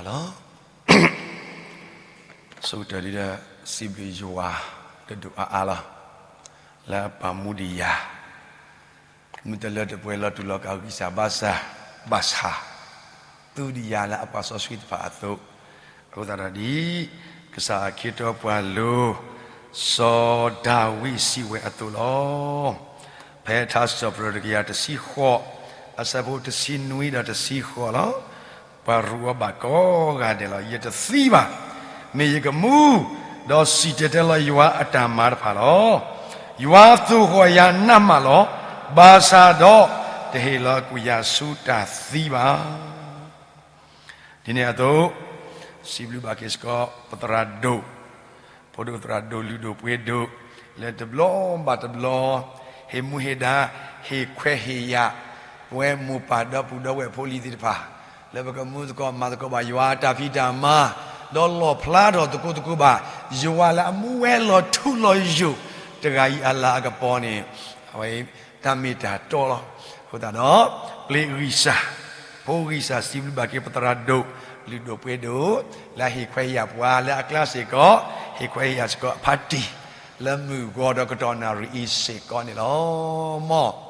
လီၤ. ဆိကတၢၢ်ဒ်ဒီး စံးဘျုးယွၤတဒိၣ်အါအါလီၤ, လၢအပာ်မူဒံးယၤ မုၢ်တလၢတပှဲၤလီၤတူာ်လီၤကာ်ဂံၢ်စၢ်ဘါစၢ် ဘၣ်ဆၣ် သူဒံးယၤလၢအပှၤစီဆှံတဖၣ်အသိး, အဃိသတးဒီးဒ် ကစၢ်အခ့ထီပှၤလိၤ စီၤဒၤဝံးစံးဝဲအသိးလီၤ. ဖဲထါစံးထီၣ်ပတြၢၤတကယၤတဆံဃိး အဆၢဖိတဆံနွံဒီးတဆံဃိးလီၤ. ပှၤရူးအီၤဘၣ်ကိးဂၤဒဲးလီၤ. ယတသံဘၣ်. မ့ၢ်ယကမူ ဒီးစံၣ်တဲၤတဲလီၤယွၤအတၢ်မၤတဖၣ်လီၤ. ယွၤသိၣ်ဃီၣ်ယၤနးမးလီၤ. ဘၣ်ဆၣ်ဒီး တဟ့ၣ်လီၤကွံာ်ယၤဆူတၢ်သံဘၣ်. ဒ်န့ၣ်အသိး စံးဘျုးဘၣ်က့ၤစ့ၢ်ကီး ပသရၣ်ဒိၣ်, ဖိဒိၣ်သရၣ်ဒိၣ်လုၢ်ဒိၣ်ပှ့ၤဒိၣ် လၢတဘျီဘၣ်တဘျီ ဟ့ၣ်မူဟ့ၣ်ဒါ ဟ့ၣ်ခွဲးဟ့ၣ်ယာ် ပဝဲမိၢ်ပၢ်ဒီပုၢ်ဒီဝဲၢ်ဖိလံၤသ့ၣ်တဖၣ် လၢပကမူသကိးမၤသကိးဘၣ်ယွၤအတၢ်ဖံးတၢ်မၤ ဒီးလီၣ်ဖျါထီၣ်သကိးသကိးဘၣ် ယွၤလၢအမူဝဲလီၤထူလီၤယိာ်တဂၤအံၤအလၤအကပီၤန့ၣ် အဝဲတၢ်မ့ၢ်တၢ်တီလီၤ. အဃိသတးဒီး ပျ့ၤဂံၢ်စၢ်, ဖိဂံၢ်စၢ် စံးဘျုးဘၣ်က့ၤပသရၣ်ဒိၣ် လုၢ်ဒိၣ်ပှ့ၤဒိၣ် လၢအဟ့ၣ်ခွဲးဟ့ၣ်ယာ်ပှၤလၢအကျါစ့ၢ်ကီး ဟ့ၣ်ခွဲးဟ့ၣ်ယာ်စ့ၢ်ကီးအဖါတံၢ် လၢမုၢ်ဂီၤဒီးကတီၢ်နၣ်ရံၣ်အံၤစ့ၢ်ကီးန့ၣ်လီၤ. မ် သ့ၣ်နီၣ်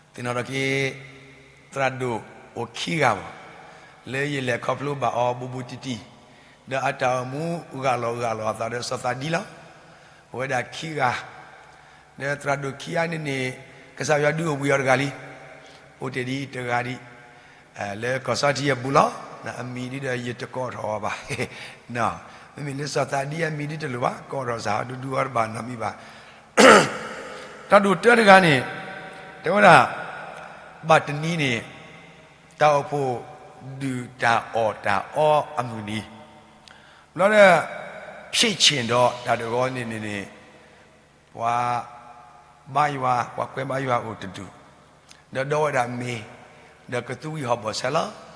ထီၣ်က့ၤ သရၣ်ဒိၣ်အိၣ်ခံဂၤဘၣ် လၢယလဲၤခီဖျိဘၣ်အီၤဘူးဘူးတံၢ်တံၢ် ဒီးအတၢ်အိၣ်မူဂၢ်လီၤဂၢ်လီၤအသးဒီးစီၤသးဒံလီၤ. အိၣ်ဝဲဒၣ်ခံဂၤ ဒီးသရၣ်ဒိၣ်ခံဂၤန့ၣ်န့ၣ် ကစၢ်ယွၤဒုးအိၣ်ဘှံးအီၤတဂၤလံ. အိၣ်တ့ၢ်ဒံးတဂၤဒံး လၢကီၢ်စီထံအပူၤလီၤ. အမံၤဒ်ဒီးယတကိးထီၣ်အီၤဘၣ်. မ့မ့ၢ်လၢစီၤသးဒံအမံၤဒ်တလိၣ်ဘၣ် ကိးထီၣ်စ့ၢ် ဒူဒူအီၤတဘၣ်နီတမံၤဘၣ်. သရၣ်ဒိၣ်တၢတဂၤန့ၣ် တဲဝဲဒၣ် ဘၣ်တနံၤန့ၣ် တၢ်အိၣ်ဖှိၣ်ဒုၣ်တၢ်အီၣ်တၢ်အီအမုၢ်နံၤ ဘျီဒီး ဖံးဆ့ၣ်ဒီးတၢ်တဂီၤန့ၣ်န့ၣ်န့ၣ် ပှၤဘါယွၤ ပှၤကွဲဘါယွၤအိၣ်တဒူၣ် ဒီးဒီဝဲဒၣ်မ့ၤ ဒီးကသူဝံၤဟီၣ်ဘီၣ်ဆၢလီၤ.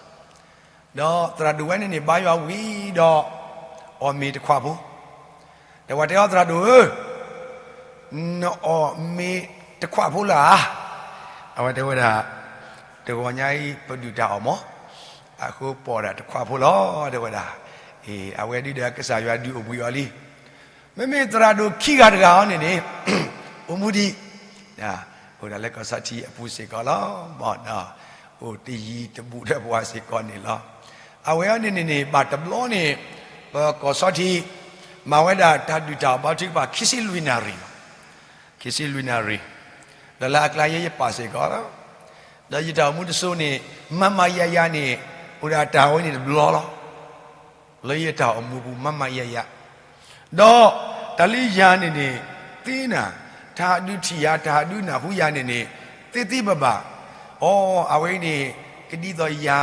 ဒီးသရၣ်ဒိၣ်ဝဲန့ၣ်န့ၣ် ဘါယွၤဝံၤဒီး အီၣ်မ့ၤတခွးဖိ ဒီးပှၤတဲအီၤသရၣ်ဒိၣ်ဧၢ နအီၣ်မ့ၤတခွးဖိလၢဧါ. အဝဲတဲဝဲဒၣ် တဂီၤညါအံၤ ပဒုၣ်တၢ်အီၣ်မး အဃိပအီၣ်ဒၣ်တခွးဖိလီၤ တဲဝဲဒၣ်. အဝဲဒ်ဒီးကစၢ်ယွၤဒုးအိၣ်ဘှံးအီၤလံ. မ့မ့ၢ်သရၣ်ဒိၣ်ခံဂၤတဂၤအီၤန့ၣ်န့ၣ် အိၣ်မူဒံး အိၣ်ဒၣ်လၢကီၢ်စီထံအပူၤစ့ၢ်ကီးလီၤ. အိၣ်တယံၤတဘူးဒီးပှၤစ့ၢ်ကီးန့ၣ်လီၤ. အဝဲအီၤန့ၣ်န့ၣ်န့ၣ် ဘၣ်တဘျီန့ၣ် ပကီၢ်စီထံ မၤဝဲဒၣ်တၢ်ဒုၣ်တၢ်အီၣ်ဘါထုကဖၣ် ခံဆံလွံၢ်နၣ်ရံၣ်လီၤ. ခံဆံလွံၢ်နၣ်ရံၣ် ဒီးလၢအကျါယဲယပာ်စ့ၢ်ကီးလီၤ. ဒီးယတၢ်အိၣ်မူတစိၤန့ၣ် မၤမၤယၤယၤန့ၣ် အိၣ်ဒၣ်တၢ်ဝဲန့ၣ်တဘျီလီၤ. လၢယတၢ်အိၣ်မူပူၤ မၤမၤယၤယၤ ဒီးတၢ်လၢယၤန့ၣ်န့ၣ် သ့နၤ တၢ်ဟးဒုးထံၣ်ယၤ တၢ်ဟးဒုးနၢ်ဟူယၤန့ၣ်န့ၣ် သ့သ့ဘၣ်ဘၣ်. အိ အဝဲအံၤန့ၣ် ကဒ်သိးယၤ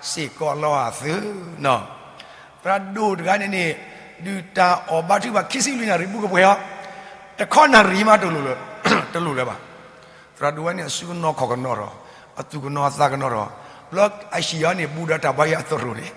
စ့ၢ်ကီးလီၤအသုနီၤ. သရၣ်ဒိၣ်တဂၤန့ၣ်န့ၣ် ဒုၣ်တၢ်အီၣ်ဘါထုကဖၣ်ခံဆံလွံၢ်နၣ်ရံၣ် ဘူးကပှဲၤအီၤ တခီနၣ်ရံၣ်မး တလိၣ်လၢၤဘၣ်. သရၣ်ဒိၣ်ဝဲန့ၣ် အစုကနိၤခီၣ်ကနိၤထီၣ်, အသူၣ်ကနိၤအသးကနိၤထီၣ်, ဘျီအဟံၣ်အီၤန့ၣ် ဘူးဒီးတၢ်ဘါယွၤသရိာ်န့ၣ်,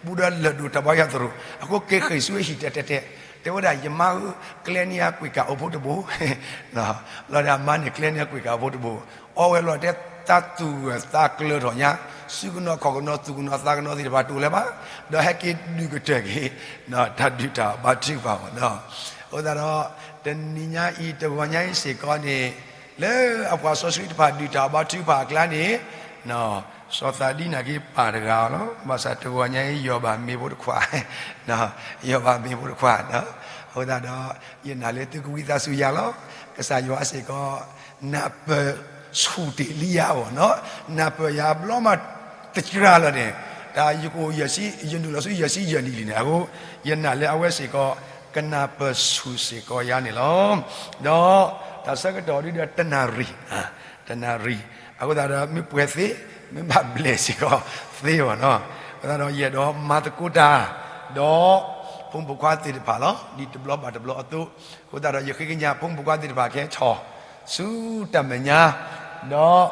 ဘူးဒီးလၢၢ်ဒိၣ်တၢ်ဘါယွၤသရိာ်, အဃိက့ၤဃ့ၢ်ဆူအဟံၣ်တဲတဲတဲ, တဲဝဲဒၣ် ယမါဧၢ, ကျဲန့ၢ်အကွံာ်ကၣ်အိၣ်ဖိတဘိ, ဘျီဒီးအမါန့ၣ် ကျဲန့ၢ်အကွံာ်ကၣ်အိၣ်ဖိတဘိ, အီဝဲလီၤတဲ သးသူၣ်ဂၢၢ်သးကျၢၤထီၣ်ညါ, စုကနိၤခီၣ်ကနိၤ သူၣ်ကနိၤသးကနိၤသ့ၣ်တဖၣ်တအိၣ်လၢၤဘၣ်, ဒီးဟဲက့ၤဒုးကတၢၢ်က့ၤ တၢ်ဒုၣ်တၢ်အီၣ်ဘါထုကဖၣ်မးနီၤ. အဃိသတးဒီး တနံၤညါအံၤ တဂီၤညါအံၤစ့ၢ်ကီးန့ၣ် လၢအပှၤစီဆှံတဖၣ်ဒုၣ်တၢ်အီၣ်ဘါထုကဖၣ်အကျါန့ၣ် စီၤသးဒံနာ်က့ၤပာ်တဂၤလီၤ. ဘၣ်ဆၣ်တဂီၤညါအံၤ ယီၢ်ဘၣ်မ့ၤဖိတခွး, ယီၢ်ဘၣ်မ့ၤဖိတခွး, အဃိသတးဒီး ယနာ်လၢသုကဝံသးစူၤယၤလီၤ. ကစၢ်ယွၤစ့ၢ်ကီး နၢ်ပၢၢ်ဆူၣ်တ့ၢ်လံယၤအဂီၢ်နီၤ, နၢ်ပၢၢ်ယၤဘျီမးတစှၤလီၤန့ၣ်, တၢ်ယကအိၣ်ယဲၢ်ဆံ, ယနုာ်လီၤဆူယဲၢ်ဆံယဲၢ်နံၣ်လံန့ၣ်, အဃိ ယနာ်လၢအဝဲစ့ၢ်ကီး ကနၢ်ပၢၢ်ဆူၣ်စ့ၢ်ကီးယၤန့ၣ်လီၤ. ဒီးတၢ်ဆၢကတီၢ်ဒ်ဒီးတနၣ်ရံၣ်, တနၣ်ရံၣ်, အဃိသတးဒီး မ့ၢ်ပှဲၤသ့, မ့ၢ်ဘၣ်ဘျဲၣ်စ့ၢ်ကီးသ့အဂီၢ်နီၤ, အဃိသတးဒီး ယအဲၣ်ဒိးမၤသကိးတၢ် ဒီး ဖိမုၣ်ဖိခွါသ့ၣ်တဖၣ်လီၤ. ဒ်တဘျီဘၣ်တဘျီအသိး, အဃိသတးဒီး ယဃ့ကညးဖိမုၣ်ဖိခွါသ့ၣ်တဖၣ်ကဟဲထီၣ် ဆူတၢ်မဲာ်ညါ, ဒီး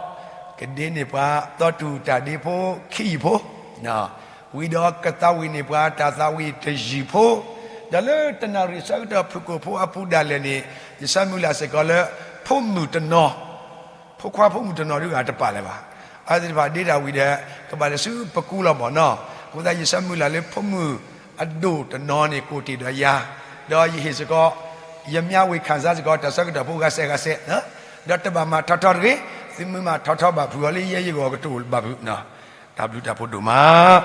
ကဒ့န့ၢ်ပှၤသီတူၢ်တၢ်ဒ့ဖိခံယုၢ်ဖိ, ဝံၤဒီးကသးဝံၣ်န့ၢ်ပှၤတၢ်သးဝံၣ်တယုၢ်ဖိ, ဒီးလၢတနၣ်ရံၣ်ဆၢကတီၢ်ဖုၣ်ကိာ်ဖိအပူၤဒၣ်လဲာ်န့ၣ်, ယဆၢမုၢ်လၢ်စ့ၢ်ကီးလၢ ဖိမုၣ်တနီၤ, ဖိခွါဖိမုၣ်တနီၤဒုးဂၤတပာ်လၢၤဘၣ်. အဝဲသ့ၣ်တဖၣ်ဒ့တၢ်ဝံၤဒီး ကဘၣ်လဲၤဆူပကူလီၤမၢ်နီၤ. အဃိသတးယဆၢမုၢ်လၢ်လၢဖိမုၣ်အဒိၣ်တနီၤန့ၣ် ကိးတ့ၢ်ဒီးယၤ, ဒီးယဟ့ၣ်စ့ၢ်ကီး ယမၠါဝ့ၢ်ခၣ်စါစ့ၢ်ကီး တၢ်ဆၢကတီၢ်ဖိဂၤစဲးဂၤစဲး, ဒီးတဘၣ်မၤထီထီတဂ့ၤ, သုမ့ၢ်မၤထီထီဘၣ်ဖုးအီၤလၢယဲယဂီၢ်ကတအိၣ်ဘၣ်ဖုး, တၢ်ဘျုးတၢ်ဖှိၣ်ဒိၣ်မး.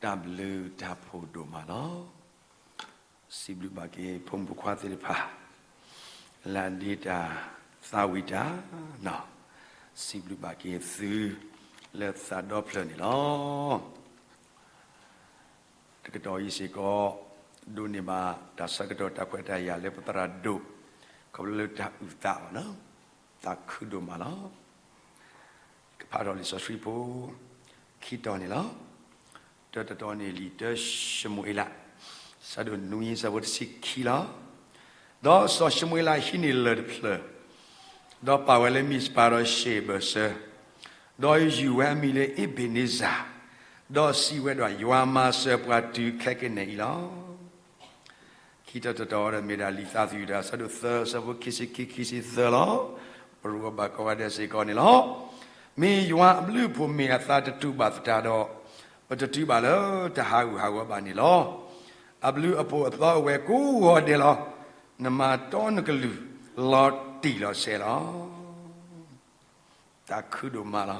တၢ်ဘျုးတၢ်ဖှိၣ်ဒိၣ်မးလီၤ. စံးဘျုးဘၣ်က့ၤဖိမုၣ်ဖိခွါသ့ၣ်တဖၣ် လၢအဒ့တၢ်သးဝံၣ်တၢ်, စံးဘျုးဘၣ်က့ၤသု လၢသးဒီဖျၢၣ်န့ၣ်လီၤ. တကတီၢ်အံၤစ့ၢ်ကီး ဒိးန့ၢ်ဘၣ်တၢ်ဆၢကတီၢ်တၢ်ခွဲးတၢ်ယာ်လၢပသရၣ်ဒိၣ် ခီဖျိလၢတၢ်အုၣ်သးဘၣ်, သးခုဒိၣ်မးလီၤ. ကဖးထီၣ်လံာ်စီဆှံဖိ ခံတီၤန့ၣ်လီၤ. တၢတတီၤန့ၣ် လံာ်တၢၡမူၤအ့လး ဆၢဒိၣ်နွံ ဆၢဖိတဆံခံလီၤ. ဒီးစီၤၡမူၤအ့လးဟံးန့ၢ်လၢၢ်တဖျၢၣ်, ဒီးပာ်ဝဲလၢမံးစပၤဒီးၡ့ၣ်ဘၢၣ်စၢ, ဒီးယုၢ်ဝဲအမံၤလၢအ့ဘ့းနံစၢ်, ဒီးစံးဝဲဒၣ်, ယွၤမၤစၢၤပှၤတုၤခဲကနံၣ်အံၤလီၤ. ခံတီၤတတီၤဒီးမ့ၢ်ဒၣ်လံာ်သးသယုၢ်တၢ် ဆၢဒိၣ်သၢ ဆၢဖိခံဆံခံ ခံဆံသၢလီၤ. ပရူးအီၤဘၣ်ကိးဂၤဒဲးစ့ၢ်ကီးန့ၣ်လီၤ. မ့ၢ်ယွၤအဘျုးအဖှိၣ်မ့ၢ်အသးတတူာ်ဘၣ်သတးဒီး, ပတတုၤဘၣ်လၢတၢ်ဟးဂူာ်ဟးဂီၤဘၣ်န့ၣ်လီၤ. အဘျုးအဖှိၣ်အသီအိၣ်ဝဲကိးဂီၤဒဲးလီၤ. နမၤတီနကလုၢ် လီၤတံၢ်လီၤဆဲးလီၤ. သးခုဒိၣ်မးလီၤ.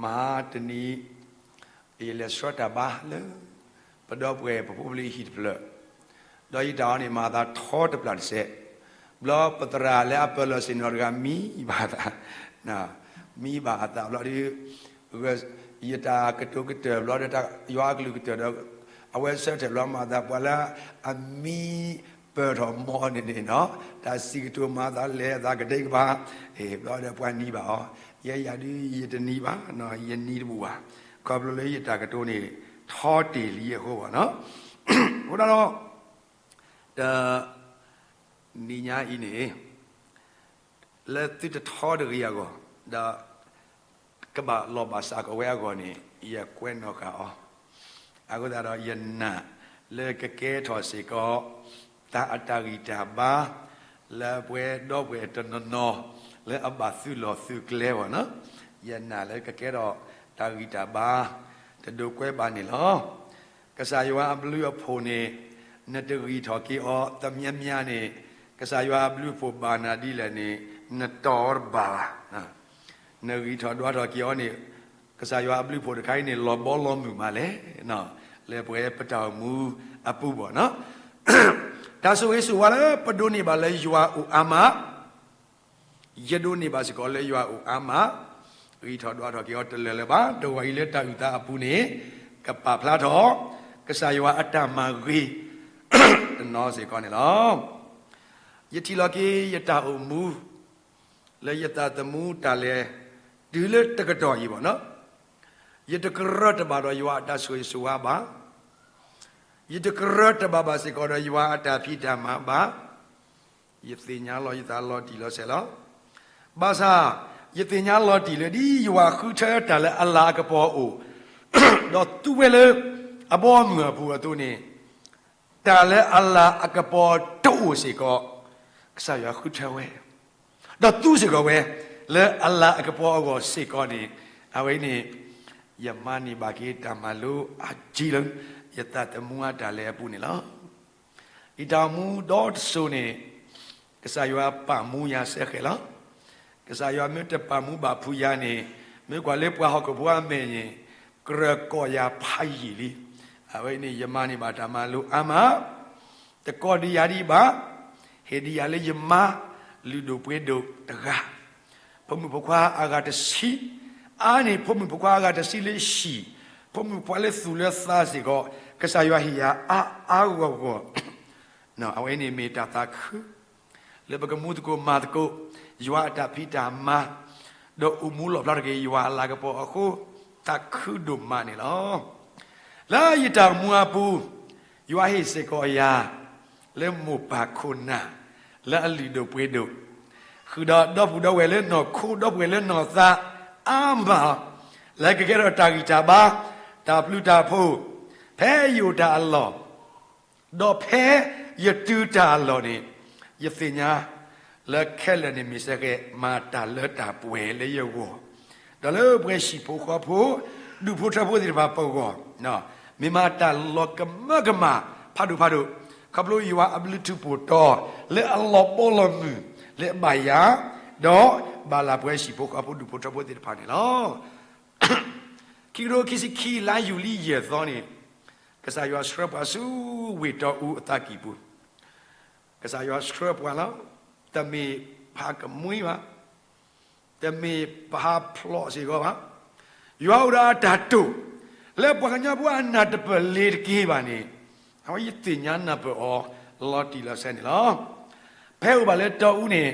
မဟါတနံၤ ယလဲၤဆှၢတၢ်ဘါလၢ ပဒီပုၢ်ဝဲၢ်ပဖိပလံၤဟံၣ်တဖျၢၣ်, ဒီးယတၢ်အီၤန့ၣ် မၤအသးထီတပျၢ်တစဲး, ဘျီပသရၣ်လၢအပၢၢ်လီၢ်ဆ့ၣ်နီၤတဂၤမံဘၣ်အသး, မံဘၣ်အသးဘျီဒီး ယတၢ်ကတိၤကတၢၢ်ဘျီဒီး ယွၤအကလုၢ်ကတၢၢ်ဒီး အဝဲဆၢထၢၣ်ဘျီမၤအသး ပှၤလၢအမံပၢၢ်ထီၣ်မီန့ၣ်န့ၣ်နီၤ, တၢ်စံးကတိၤမၤအသးလဲၤအသးကဒဲကဘၣ်, ဘျီဒီးပှၤနံၤဘၣ်အီၤ, ယဲယၤဒုးယတနံၤဘၣ်, ယနံၤတဘူၣ်ဘၣ်, ခီဖျိလၢယတၢ်ကတိၤန့ၣ် ထီတ့ၢ်လံအဃိဘၣ်နီၤ. အဃိဒီး တနံၤညါအံၤန့ၣ် လၢသုတထီတဂ့ၤအဂီၢ်, ဒီးကဘၣ်လီၢ်ဘၣ်စးကဝဲအဂီၢ်န့ၣ် ယကွဲးနီၣ်ဃာ်အီၤ, အဃိသတးဒီးယနာ်လၢကကဲထီၣ်စ့ၢ်ကီး တၢ်အတၢ်ဂံၢ်တၢ်ဘါ လၢပဝဲဒီပုၢ်ဝဲၢ်တနီၤနီၤ လၢအဘၣ်သုးလီၢ်သုးကျဲဘၣ်နီၤ, ယနာ်လၢကကဲထီၣ်တၢ်ဂံၢ်တၢ်ဘါ တဒိးကွဲးဘၣ်န့ၣ်လီၤ. ကစၢ်ယွၤအဘျုးအဖှိၣ်န့ၣ် နတဂံၢ်ထီၣ်က့ၤအီၤ တမံၤမံၤန့ၣ် ကစၢ်ယွၤအဘျုးအဖှိၣ်ဘၣ်နၤဒ်လဲၣ်န့ၣ် နတီၢ်တဘၣ်ဘၣ်. နဂံၢ်ထီၣ်ဒွးထီၣ်က့ၤအီၤန့ၣ် ကစၢ်ယွၤအဘျုးအဖှိၣ်တခါအံၤန့ၣ် လီၤဘီလီၤမုၢ်မးလဲၣ်, လၢပဝဲပတၢ်အိၣ်မူအပူၤဘၣ်နီၤ. တၢ်ဆိၣ်ဂ့ၤဆိၣ်ဝါလၢပဒိးန့ၢ်ဘၣ်လၢယွၤအိၣ်အါမး ယဒိးန့ၢ်ဘၣ်စ့ၢ်ကီးလၢယွၤအိၣ်အါမး, ဂံၢ်ထီၣ်ဒွးထီၣ်က့ၤအီၤတလၢာ်လၢၤဘၣ်, တဂီၤအံၤလၢတၢ်အုၣ်သးအပူၤန့ၣ် ကပာ်ဖျါထီၣ် ကစၢ်ယွၤအတၢ်မၤဂ့ၤ တနီၤစ့ၢ်ကီးန့ၣ်လီၤ. ယထံၣ်လီၤက့ၤယတၢ်အိၣ်မူ လၢယသးသမူတၢ်လဲၤ တုၤလၢတကတီၢ်အံၤဘၣ်နီၤ, ယတကရၢတဘၣ်ဒီးယွၤအတၢ်ဆိၣ်ဂ့ၤဆိၣ်ဝါဘၣ်, ယတကရၢတဘၣ်ဘၣ်စ့ၢ်ကီးဒီးယွၤအတၢ်ဖံးတၢ်မၤဘၣ်, ယသ့ၣ်ညါလီၤယသးလီၤတံၢ်လီၤဆဲးလီၤ. ဘၣ်ဆၣ် ယသ့ၣ်ညါလီၤတံၢ်လၢဒ်ယွၤဃုထၢတၢ်လၢအလၤအကပီၤအအိၣ်, ဒီးသူဝဲလၢအဘီအမုၢ်အပူၤအသိးန့ၣ်, တၢ်လၢအလၤအကပီၤတအိၣ်စ့ၢ်ကီး, ကစၢ်ယွၤဃုထၢဝဲ, ဒီးသူစ့ၢ်ကီးဝဲ လၢအလၤအကပီၤအဂီၢ်စ့ၢ်ကီးန့ၣ်, အဝဲအံၤန့ၣ် ယမၤန့ၢ်ဘၣ်က့ၤတၢ်မၤလိအါကံလၢ ယသးသမူအတၢ်လဲၤအပူၤန့ၣ်လီၤ. ယတၢ်အိၣ်မူဒီတစိၤန့ၣ် ကစၢ်ယွၤပာ်မူယၤစဲဃဲးလီၤ. ကစၢ်ယွၤမ့ၢ်တပာ်မူဘၣ်ဖုးယၤန့ၣ်, မ့ၢ်ကွၢ်လၢပှၤဟီၣ်ခိၣ်ဖိအမဲာ်န့ၣ် ကြၢးကိးယၤဖးယံာ်လံ. အဝဲအံၤန့ၣ် ယမၤန့ၢ်ဘၣ်တၢ်မၤလိအါမး, တကိးဒံးယၤဒံးဘၣ်, ဟ့ၣ်ဒံးယၤလၢယမါလုၢ်ဒိၣ်ပှ့ၤဒိၣ်တဂၤ ဖိမုၣ်ဖိခွါအဂၤတဆံ, အါန့ၢ်ဖိမုၣ်ဖိခွါအဂၤတဆံလၢဟံၣ်, ဖိမုၣ်ဖိခွါလၢသူၣ်လၢသးစ့ၢ်ကီး, ကစၢ်ယွၤဟ့ၣ်ယၤအါအါဂီၢ်ဂီၢ်, အဝဲအံၤန့ၣ်မ့ၢ်တၢ်သးခု လၢပကမူသကိးမၤသကိး ယွၤအတၢ်ဖံးတၢ်မၤ, ဒီးအိၣ်မူလီၣ်ဖျါထီၣ်က့ၤယွၤအလၤကပီၤအဃိ, သးခုဒိၣ်မးန့ၣ်လီၤ. လၢယတၢ်အိၣ်မူအပူၤ, ယွၤဟ့ၣ်စ့ၢ်ကီးယၤ လၢမိၢ်ပၢ်ခိၣ်နၢ် လၢအလုၢ်ဒိၣ်ပှ့ၤဒိၣ်, ဃုာ်ဒီးဒီပုၢ်ဒီဝဲၢ်လၢနီၢ်ခိ ဒီပုၢ်ဝဲၢ်လၢနီၢ်သးအါမး, လၢကကဲထီၣ်တၢ်ဂံၢ်တၢ်ဘါ, တၢ်ဘျုးတၢ်ဖှိၣ်, ဖဲယအိၣ်တၢ်အလီၢ် ဒီးဖဲယတုၤတၢ်အလီၢ်န့ၣ်, ယသ့ၣ်ညါလၢခဲလၢာ်န့ၣ်မ့ၢ်စဲဃဲး မၤတၢ်လၢတၢ်ပှဲၤလၢယဂီၢ်, ဒီးလၢပှဲၤဟံၣ်ဖိဃီဖိ ဒူၣ်ဖိထၢဖိသ့ၣ်တဖၣ်ပဂီၢ်, မ့ၢ်မၤတၢ်လီၤကမၢကမၣ်ဖးဒိၣ်ဖးဒိၣ်, ခီဖျိယွၤအဘျုးထူးပိၢ်တီ လၢအလီၤဘီလီၤမုၢ်လၢအဘၣ်ယၤ, ဒီးဘၣ်လၢပှဲၤဟံၣ်ဖိဃီဖိဒူၣ်ဖိထၢဖိသ့ၣ်တဖၣ်န့ၣ်လီၤ. ခံကထိခံဆံခံ လါယူၤလံယဲၢ်သီန့ၣ်, ကစၢ်ယွၤဆှၢပှၤဆူဝ့ၢ်တီအူအသးကံၢ်ပူၤ, ကစၢ်ယွၤဆှၢပှၤလီၤ. တမ့ၢ်ပဟးကမှံဘၣ်, တမ့ၢ်ပဟးဖျိးစ့ၢ်ကီးဘၣ်. ယွၤအိၣ်ဒီးအတၢ်တိာ်, လၢပှၤကညီဖိအနၢ်တပၢၢ်လ့ၤတက့ၤဘၣ်န့ၣ်, အဝဲယသ့ၣ်ညါနၢ်ပၢၢ်အီၤလီၤတံၢ်လီၤဆဲးန့ၣ်လီၤ. ဖဲအိၣ်ဘၣ်လၢတီအူန့ၣ်,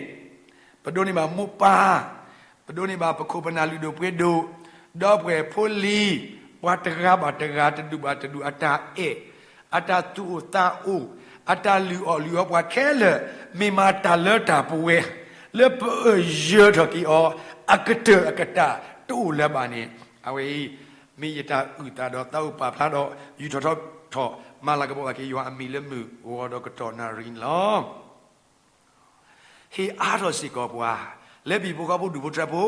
ပဒိးန့ၢ်ဘၣ်မိၢ်ပၢ်, ပဒိးန့ၢ်ဘၣ်ပခိၣ်ပနၢ်လုၢ်ဒိၣ်ပှ့ၤဒိၣ်, ဒီပုၢ်ဝဲၢ်ဖိလံၤ, ပှၤတဂၤဘၣ်တဂၤ တဒူၣ်ဘၣ်တဒူၣ် အတၢ်အဲၣ်, အတၢ်သူၣ်အိၣ်သးအိၣ်, အတၢ်လုၢ်အီၣ်လုၢ်အီပှၤခဲလၢာ်, မ့ၢ်မၤတၢ်လၢတၢ်ပဝဲ, လၢပအၢၣ်ယၢၤထီၣ်က့ၤအီၤ, အကတၢၢ်အကတၢၢ်တအိၣ်လၢၤဘၣ်န့ၣ်, အဝဲအံၤ မ့ၢ်ယတၢ်အုၣ်သးဒီးသးအိၣ်ပာ်ဖျါဒီး ယူးထီၣ်ထီထီၣ် မၤလၤကပီၤဘၣ်က့ၤယွၤအမံၤလၢမုၢ်ဂီၤဒီးကတီၢ်နၣ်ရံၣ်န့ၣ်လီၤ. ဟ့ၣ်အါထီၣ်စ့ၢ်ကီးပှၤ, လၢဟံၣ်ဖိဃီဖိဒူၣ်ဖိထၢဖိ,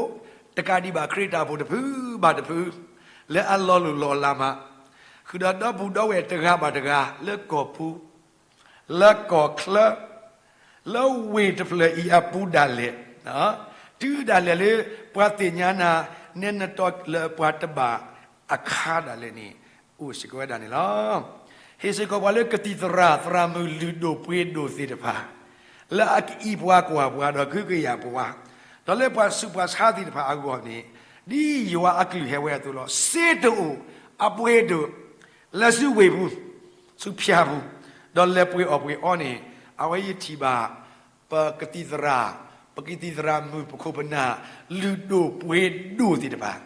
တကးဒံးဘၣ်ခရံာ်တၢ်အိၣ်ဖှိၣ်တဖုဘၣ်တဖု, လၢအလီၤလိၢ်လီၤလးမး, ဃုာ်ဒီးဒီပုၢ်ဒီဝဲၢ်တဂၤဘၣ်တဂၤ လၢကီၢ်ပူၤ, လၢကီၢ်ချၢ, လၢဝ့ၢ်တဖျၢၣ်အံၤအပူၤဒၣ်လဲာ်, တုၤဒၣ်လဲာ်လၢပှၤသ့ၣ်ညါနၤ, နဲနတီလၢပှၤတဘၣ်အခါဒၣ်လဲာ်န့ၣ်, အိၣ်စ့ၢ်ကီးဝဲဒၣ်န့ၣ်လီၤ. ဟ့ၣ်စ့ၢ်ကီးပှၤလၢကသံၣ်သရၣ်သရၣ်မုၣ်လုၢ်ဒိၣ်ပှ့ၤဒိၣ်သ့ၣ်တဖၣ်, လၢအကအံးပှၤကွၢ်ပှၤဒီးကဟုကယာ်ပှၤ, ဒီးလၢပှၤဆူးပှၤဆါသ့ၣ်တဖၣ်အဂီၢ်န့ၣ်, ဒ်ယွၤအကလုၢ်ဟဲဝဲအသိးလီၤ. စ့တအိၣ်အပှ့ၤဒိၣ်, လဲၤဆူဝ့ၢ်ပူၤ, ဆူဖၠါပူၤ, ဒီးလဲၤပှ့ၤအီၣ်ပှ့ၤအီန့ၣ်, အဝဲယထံၣ်ဘၣ် ပကသံၣ်သရၣ်, ပကသံၣ်သရၣ်မုၣ်ပခိၣ်ပနၢ်, လုၢ်ဒိၣ်ပှ့ၤဒိၣ်သ့ၣ်တဖၣ်,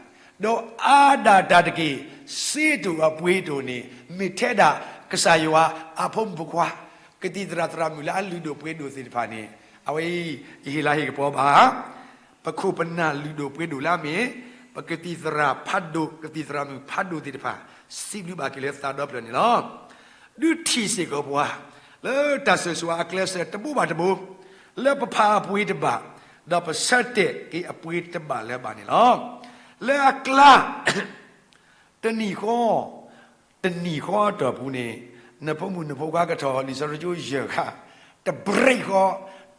ဒီးအါဒၣ်တၢ်တက့ၢ်, စ့တအိၣ်အပှ့ၤတအိၣ်န့ၣ် မ့ၢ်ထဲဒၣ်ကစၢ်ယွၤအဖိမုၣ်ဖိခွါ, ကသံၣ်သရၣ်သရၣ်မုၣ်လၢအလုၢ်ဒိၣ်ပှ့ၤဒိၣ်သ့ၣ်တဖၣ်န့ၣ်, အဝဲအံၤ ယဟ့ၣ်လၤဟ့ၣ်ကပီၤဘၣ် ပခိၣ်ပနၢ်လုၢ်ဒိၣ်ပှ့ၤဒိၣ်လၢအမ့ၢ် ပကသံၣ်သရၣ်ဖးဒိၣ် ကသံၣ်သရၣ်မုၣ်ဖးဒိၣ်သ့ၣ်တဖၣ် စံးဘျုးဘၣ်က့ၤလၢသးဒီဖျၢၣ်န့ၣ်လီၤ. ဒုးထံၣ်စ့ၢ်ကီးပှၤ လၢတၢ်စၢၤစှၤအကျဲစၢၤတဘိဘၣ်တဘိ, လၢပဖးအပှ့ၤတဘၣ်, ဒီးပဆၢတဲာ်က့ၤအပှ့ၤတဘၣ်လၢၤဘၣ်န့ၣ်လီၤ. လၢအကျါ တနံၣ်ဃီ, တနံၣ်ဃီအတီၢ်ပူၤန့ၣ်, နဖိမုၣ်နဖိခွါကထီၣ်လံာ်စီဆှံကၠိယဲၢ်ဂၤ, တဘျီဃီ,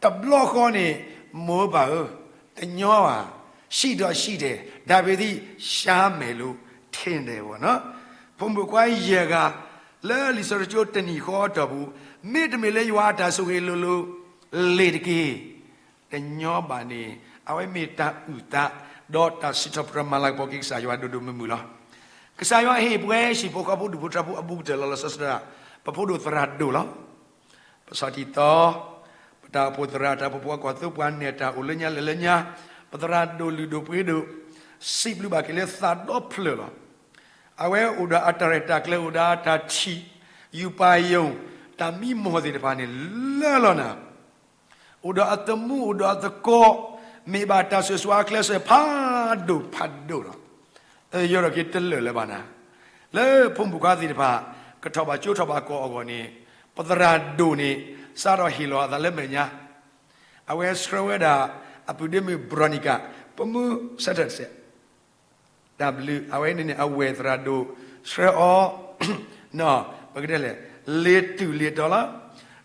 တဘျီဃီန့ၣ်, မိၢ်ပၢ်ဧၢ, တညီဘၣ်, ရှိတော့ရှိတယ်, ဒါပေသည့် ရှမ်းမယ်လို့ ထင်တယ်ပေါ့နော်. ဖိမုၣ်ဖိခွါယဲၢ်ဂၤ, လၢလံာ်စီဆှံကၠိတနံၣ်ဃီအတီၢ်ပူၤ, မ့တမ့ၢ်လၢယွၤအတၢ်ဆိၣ်ဂ့ၤလိၤလိၤ, လ့ၤတက့ၢ်. တညီဘၣ်န့ၣ်, အဝဲမ့ၢ်တၢ်အုၣ်သး, ဒီးတၢ်စံးထီၣ်ပတြၢၤမၤလၤကပီၤက့ၤကစၢ်ယွၤဒိၣ်ဒိၣ်မုၢ်မုၢ်လီၤ. ကစၢ်ယွၤဟ့ၣ်ပှၤဟံၣ်ဖိဃီဖိဒူၣ်ဖိထၢဖိအဘူးကတၢၢ်လီၤလီၤဆီဆီဒၣ်, ပဖိဒိၣ်သရၣ်ဒိၣ်လီၤ. ပဆီၣ်တံၢ်သီ, ပတၢ်အိၣ်ဖှိၣ်သရၣ် တၢ်အိၣ်ဖှိၣ်ဖိအကွၢ်သိပှၤနဲၣ်တၢ်အိၣ်လၢညါလဲၤလၢညါ, ပသရၣ်ဒိၣ်လုၢ်ဒိၣ်ပှ့ၤဒိၣ်, စံးဘျုးဘၣ်က့ၤလၢသးဒီဖျၢၣ်လီၤ. အဝဲအိၣ်ဒီးအတၢ်ရဲၣ်တၢ်ကျဲၤ အိၣ်ဒီးအတၢ်ထံၣ်, ယူးပာ်ယိၣ်, တၢ်မံမီၢ်သ့ၣ်တဖၣ်န့ၣ် လၢလီၤနၤ အိၣ်ဒီးအသမူ အိၣ်ဒီးအသကိး, မ့ၢ်ဘၣ်တၢ်စၢၤစှၤအကျဲစၢၤဖးဒိၣ်ဖးဒိၣ်လီၤ. အယီၤထီၣ်က့ၤတလၢာ်လၢၤဘၣ်နၤ, လၢဖိမုၣ်ဖိခွါသ့ၣ်တဖၣ် ကထီၣ်ဘၣ်ကၠိထီၣ်ဘၣ်ကီၢ်အဂီၢ်န့ၣ်, ပသရၣ်ဒိၣ်န့ၣ် စးထီၣ်ဟ့ၣ်လီၤအသးလၢမဲာ်ညါ, အဝဲဆှၢဝဲဒၣ် အပုၢ်ဒ့မုၣ် Veronica, ပမုၢ်ဆၢထၢၣ်တစဲး တၢ်ဘျုး အဝဲန့ၣ်န့ၣ် အဝဲၢ်သရၣ်ဒိၣ် ဆှၢအီၤ, ပကတဲလဲၣ်, လ့ၤတုၤလ့ၤတီၤလီၤ.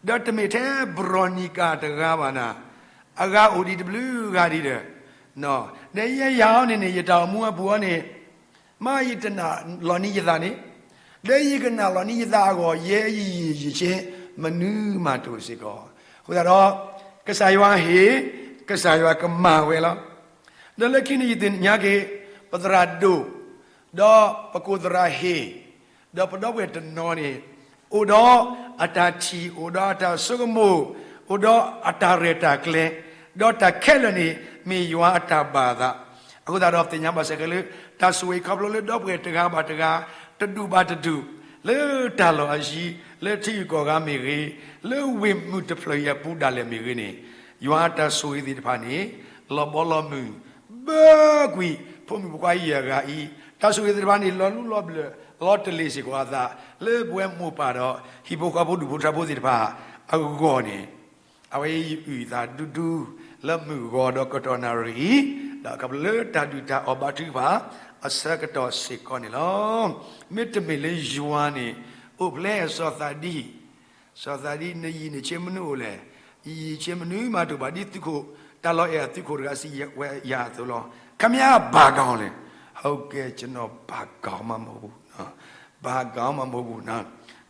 ဒီးတမ့ၢ်ထဲ Veronica တဂၤဘၣ်နၤ, အဂၤအိၣ်ဒံးတဘျုးဂၤဒံးဒီး, ဒီးယဲယၤအီၤန့ၣ်န့ၣ် ယတၢ်အိၣ်မူအပူၤအီၤန့ၣ်, မ့ၢ်ယတနာ်လီၤနံၤယသးန့ၣ်, ဒီးယကနာ်လီၤနံၤယသးအဂီၢ် ယဲယယံာ်ယဆ့ မနုၤမးတအိၣ်စ့ၢ်ကီး. အဃိသတးဒီး ကစၢ်ယွၤဟ့ၣ်, ကစၢ်ယွၤကမၤဝဲလီၤ. ဒီးလၢခံန့ၣ်ယသ့ၣ်ညါက့ၤ ပသရၣ်ဒိၣ်, ဒီးပကိၣ်သရၣ်ဟ့ၣ်, ဒီးပဒီပုၢ်ဝဲၢ်တနီၤန့ၣ်, အိၣ်ဒီးအတၢ်ထံၣ်, အိၣ်ဒီးအတၢ်ဆိကမိၣ်, အိၣ်ဒီးအတၢ်ရဲၣ်တၢ်ကျဲၤ, ဒီးတၢ်ခဲလၢာ်န့ၣ် မ့ၢ်ယွၤအတၢ်ဘၣ်အသး. အဃိသတးဒီးသ့ၣ်ညါဘၣ်စ့ၢ်ကီးလၢ တၢ်ဆိၣ်ဂ့ၤခီဖျိလၢဒီပုၢ်ဝဲၢ်တဂၤဘၣ်တဂၤ, တဒူၣ်ဘၣ်တဒူၣ်, လၢတၢ်လီၢ်အယံၤ, လၢထံဂုၤကီၢ်ဂၤမ့ၢ်ဂ့ၤ, လၢဝ့ၢ်မုၢ်တဖျၢၣ်အံၤအပူၤဒၣ်လဲာ်မ့ၢ်ဂ့ၤန့ၣ်, ယွၤအတၢ်ဆိၣ်ဂ့ၤသ့ၣ်တဖၣ်န့ၣ် လီၤဘီလီၤမုၢ် ဘၢကွံာ် ဖိမုၣ်ဖိခွါယဲၢ်ဂၤအံၤ, တၢ်ဆိၣ်ဂ့ၤသ့ၣ်တဖၣ်န့ၣ် လီၤလူလီၤဘျၢၣ် လီၤတလ့ၤစ့ၢ်ကီးအသး လၢပဝဲမိၢ်ပၢ်ဒီး ဟံၣ်ဖိဃီဖိဒူၣ်ဖိထၢဖိသ့ၣ်တဖၣ်အဂီၢ်န့ၣ်, အဝဲအံၤယအုၣ်သးဒူဒူ လၢမုၢ်ဂီၤဒီးကတီၢ်နၣ်ရံၣ်, ဒီးခီဖျိလၢတၢ်ဒုၣ်တၢ်အီၣ်ဘါထုကဖၣ် အဆၢကတီၢ်စ့ၢ်ကီးန့ၣ်လီၤ. မ့တမ့ၢ်လၢယွၤန့ၣ် အိၣ်ဖျဲၣ်စီၤသးဒံ စီၤသးဒံ နယံာ်နဆ့မနုၤအိၣ်လဲၣ်. ယယံာ်ဆ့မနုၤမးတအိၣ်ဘၣ် ဒ်သုးခိၣ် တၢ်လီၤအဲၣ်အသုးခိၣ်တဂၤစံးဝဲယၤအသိးလီၤ. ခင်ဗျားဘာကောင်လဲၣ်. โอเค ကျွန်တော် ဘာကောင်မှ မဟုတ်ဘူးနော် ဘာကောင်မှ မဟုတ်ဘူးနော်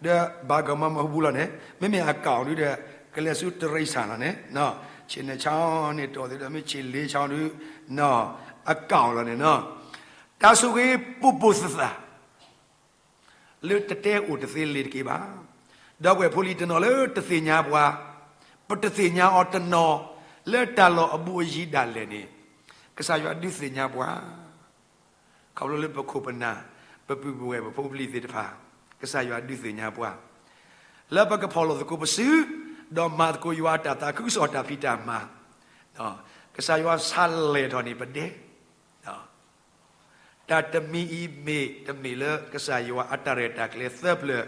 ဒီး ဘာကောင်မှ မဟုတ်ဘူး လီၤန့ၣ် မ့မ့ၢ် အကောင် ဒုဒီး ကလဲၤဆူ တိရစ္ဆာန် လီၤန့ၣ်နော် ခြေနှစ်ချောင်းန့ၣ် တီၢ်သ့ဒီး မ့ၢ် ခြေလေးချောင်း ဒု နော် အကောင် လီၤန့ၣ်နော် တၢ်ဆိၣ်ဂ့ၤ ပိာ်ပိာ်သၣ်သၣ် လၢတတဲအိၣ်တသ့လ့ၤတက့ၢ်ဘၣ်. ဒီပုၢ်ဝဲၢ်ဖိလံၤတနီၤလၢတသ့ၣ်ညါပှၤ, ပတသ့ၣ်ညါအီၤတနီၤ, လၢတၢ်လီၢ်အဘူးအယံၤဒၣ်လဲာ်န့ၣ်, ကစၢ်ယွၤဒုးသ့ၣ်ညါပှၤ, ခီဖျိလၢပခိၣ်ပနၢ်, ပပုၢ်ပဝဲၢ်ပဖိပလံၤသ့ၣ်တဖၣ်, ကစၢ်ယွၤဒုးသ့ၣ်ညါပှၤ, လၢပကဖီၣ်လိာ်သကိးပစု, ဒီးမၤသကိးယွၤအတၢ်သးခုကစီၣ်တၢ်ဖံးတၢ်မၤ, ကစၢ်ယွၤဆါလဲၢ်ထီၣ်န့ၢ်ပဒဲ တၢ်တမံၤအံၤမ့ၢ်တမ့ၢ်လၢကစၢ်ယွၤအတၢ်ရဲၣ်တၢ်ကျဲၤသၢပျၢၤ,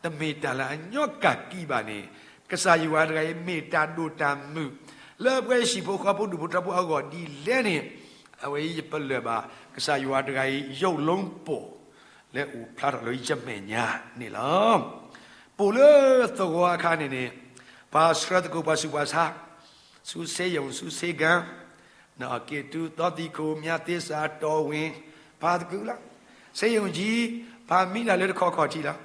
တမ့ၢ်တၢ်လၢအညီကၣ်ကံဘၣ်န့ၣ်, ကစၢ်ယွၤတဂၤအံၤမ့ၢ်တၢ်ဒိၣ်တၢ်မုၢ်, လၢပှၤဟံၣ်ဖိဃီဖိဒူၣ်ဖိထၢဖိအဂီၢ်ဒ်လဲၣ်န့ၣ်, အဝဲအံၤယပလၢၢ်ဘၣ်, ကစၢ်ယွၤတဂၤအံၤ ယိၣ်လူပိာ်, လၢအိၣ်ဖျါထီၣ်လၢယမဲာ်ညါန့ၣ်လီၤ. ပိာ်လၢသဝီအခါန့ၣ်န့ၣ်, ပှၤဆှၢသကိးပှၤဆူးပှၤဆါ, ဆူစ့ယိၣ် ဆူစ့ကၤ က့ၤတုသီသံခိၣ် မၠၣ်သ့စး တီၢ်ဝ့ၣ် ပှၤသကုၤလီၤ, စ့ယိၣ်ကၠံ, ပှၤမံဒၣ်လၢတခီခီၣ်ထံးလီၤ,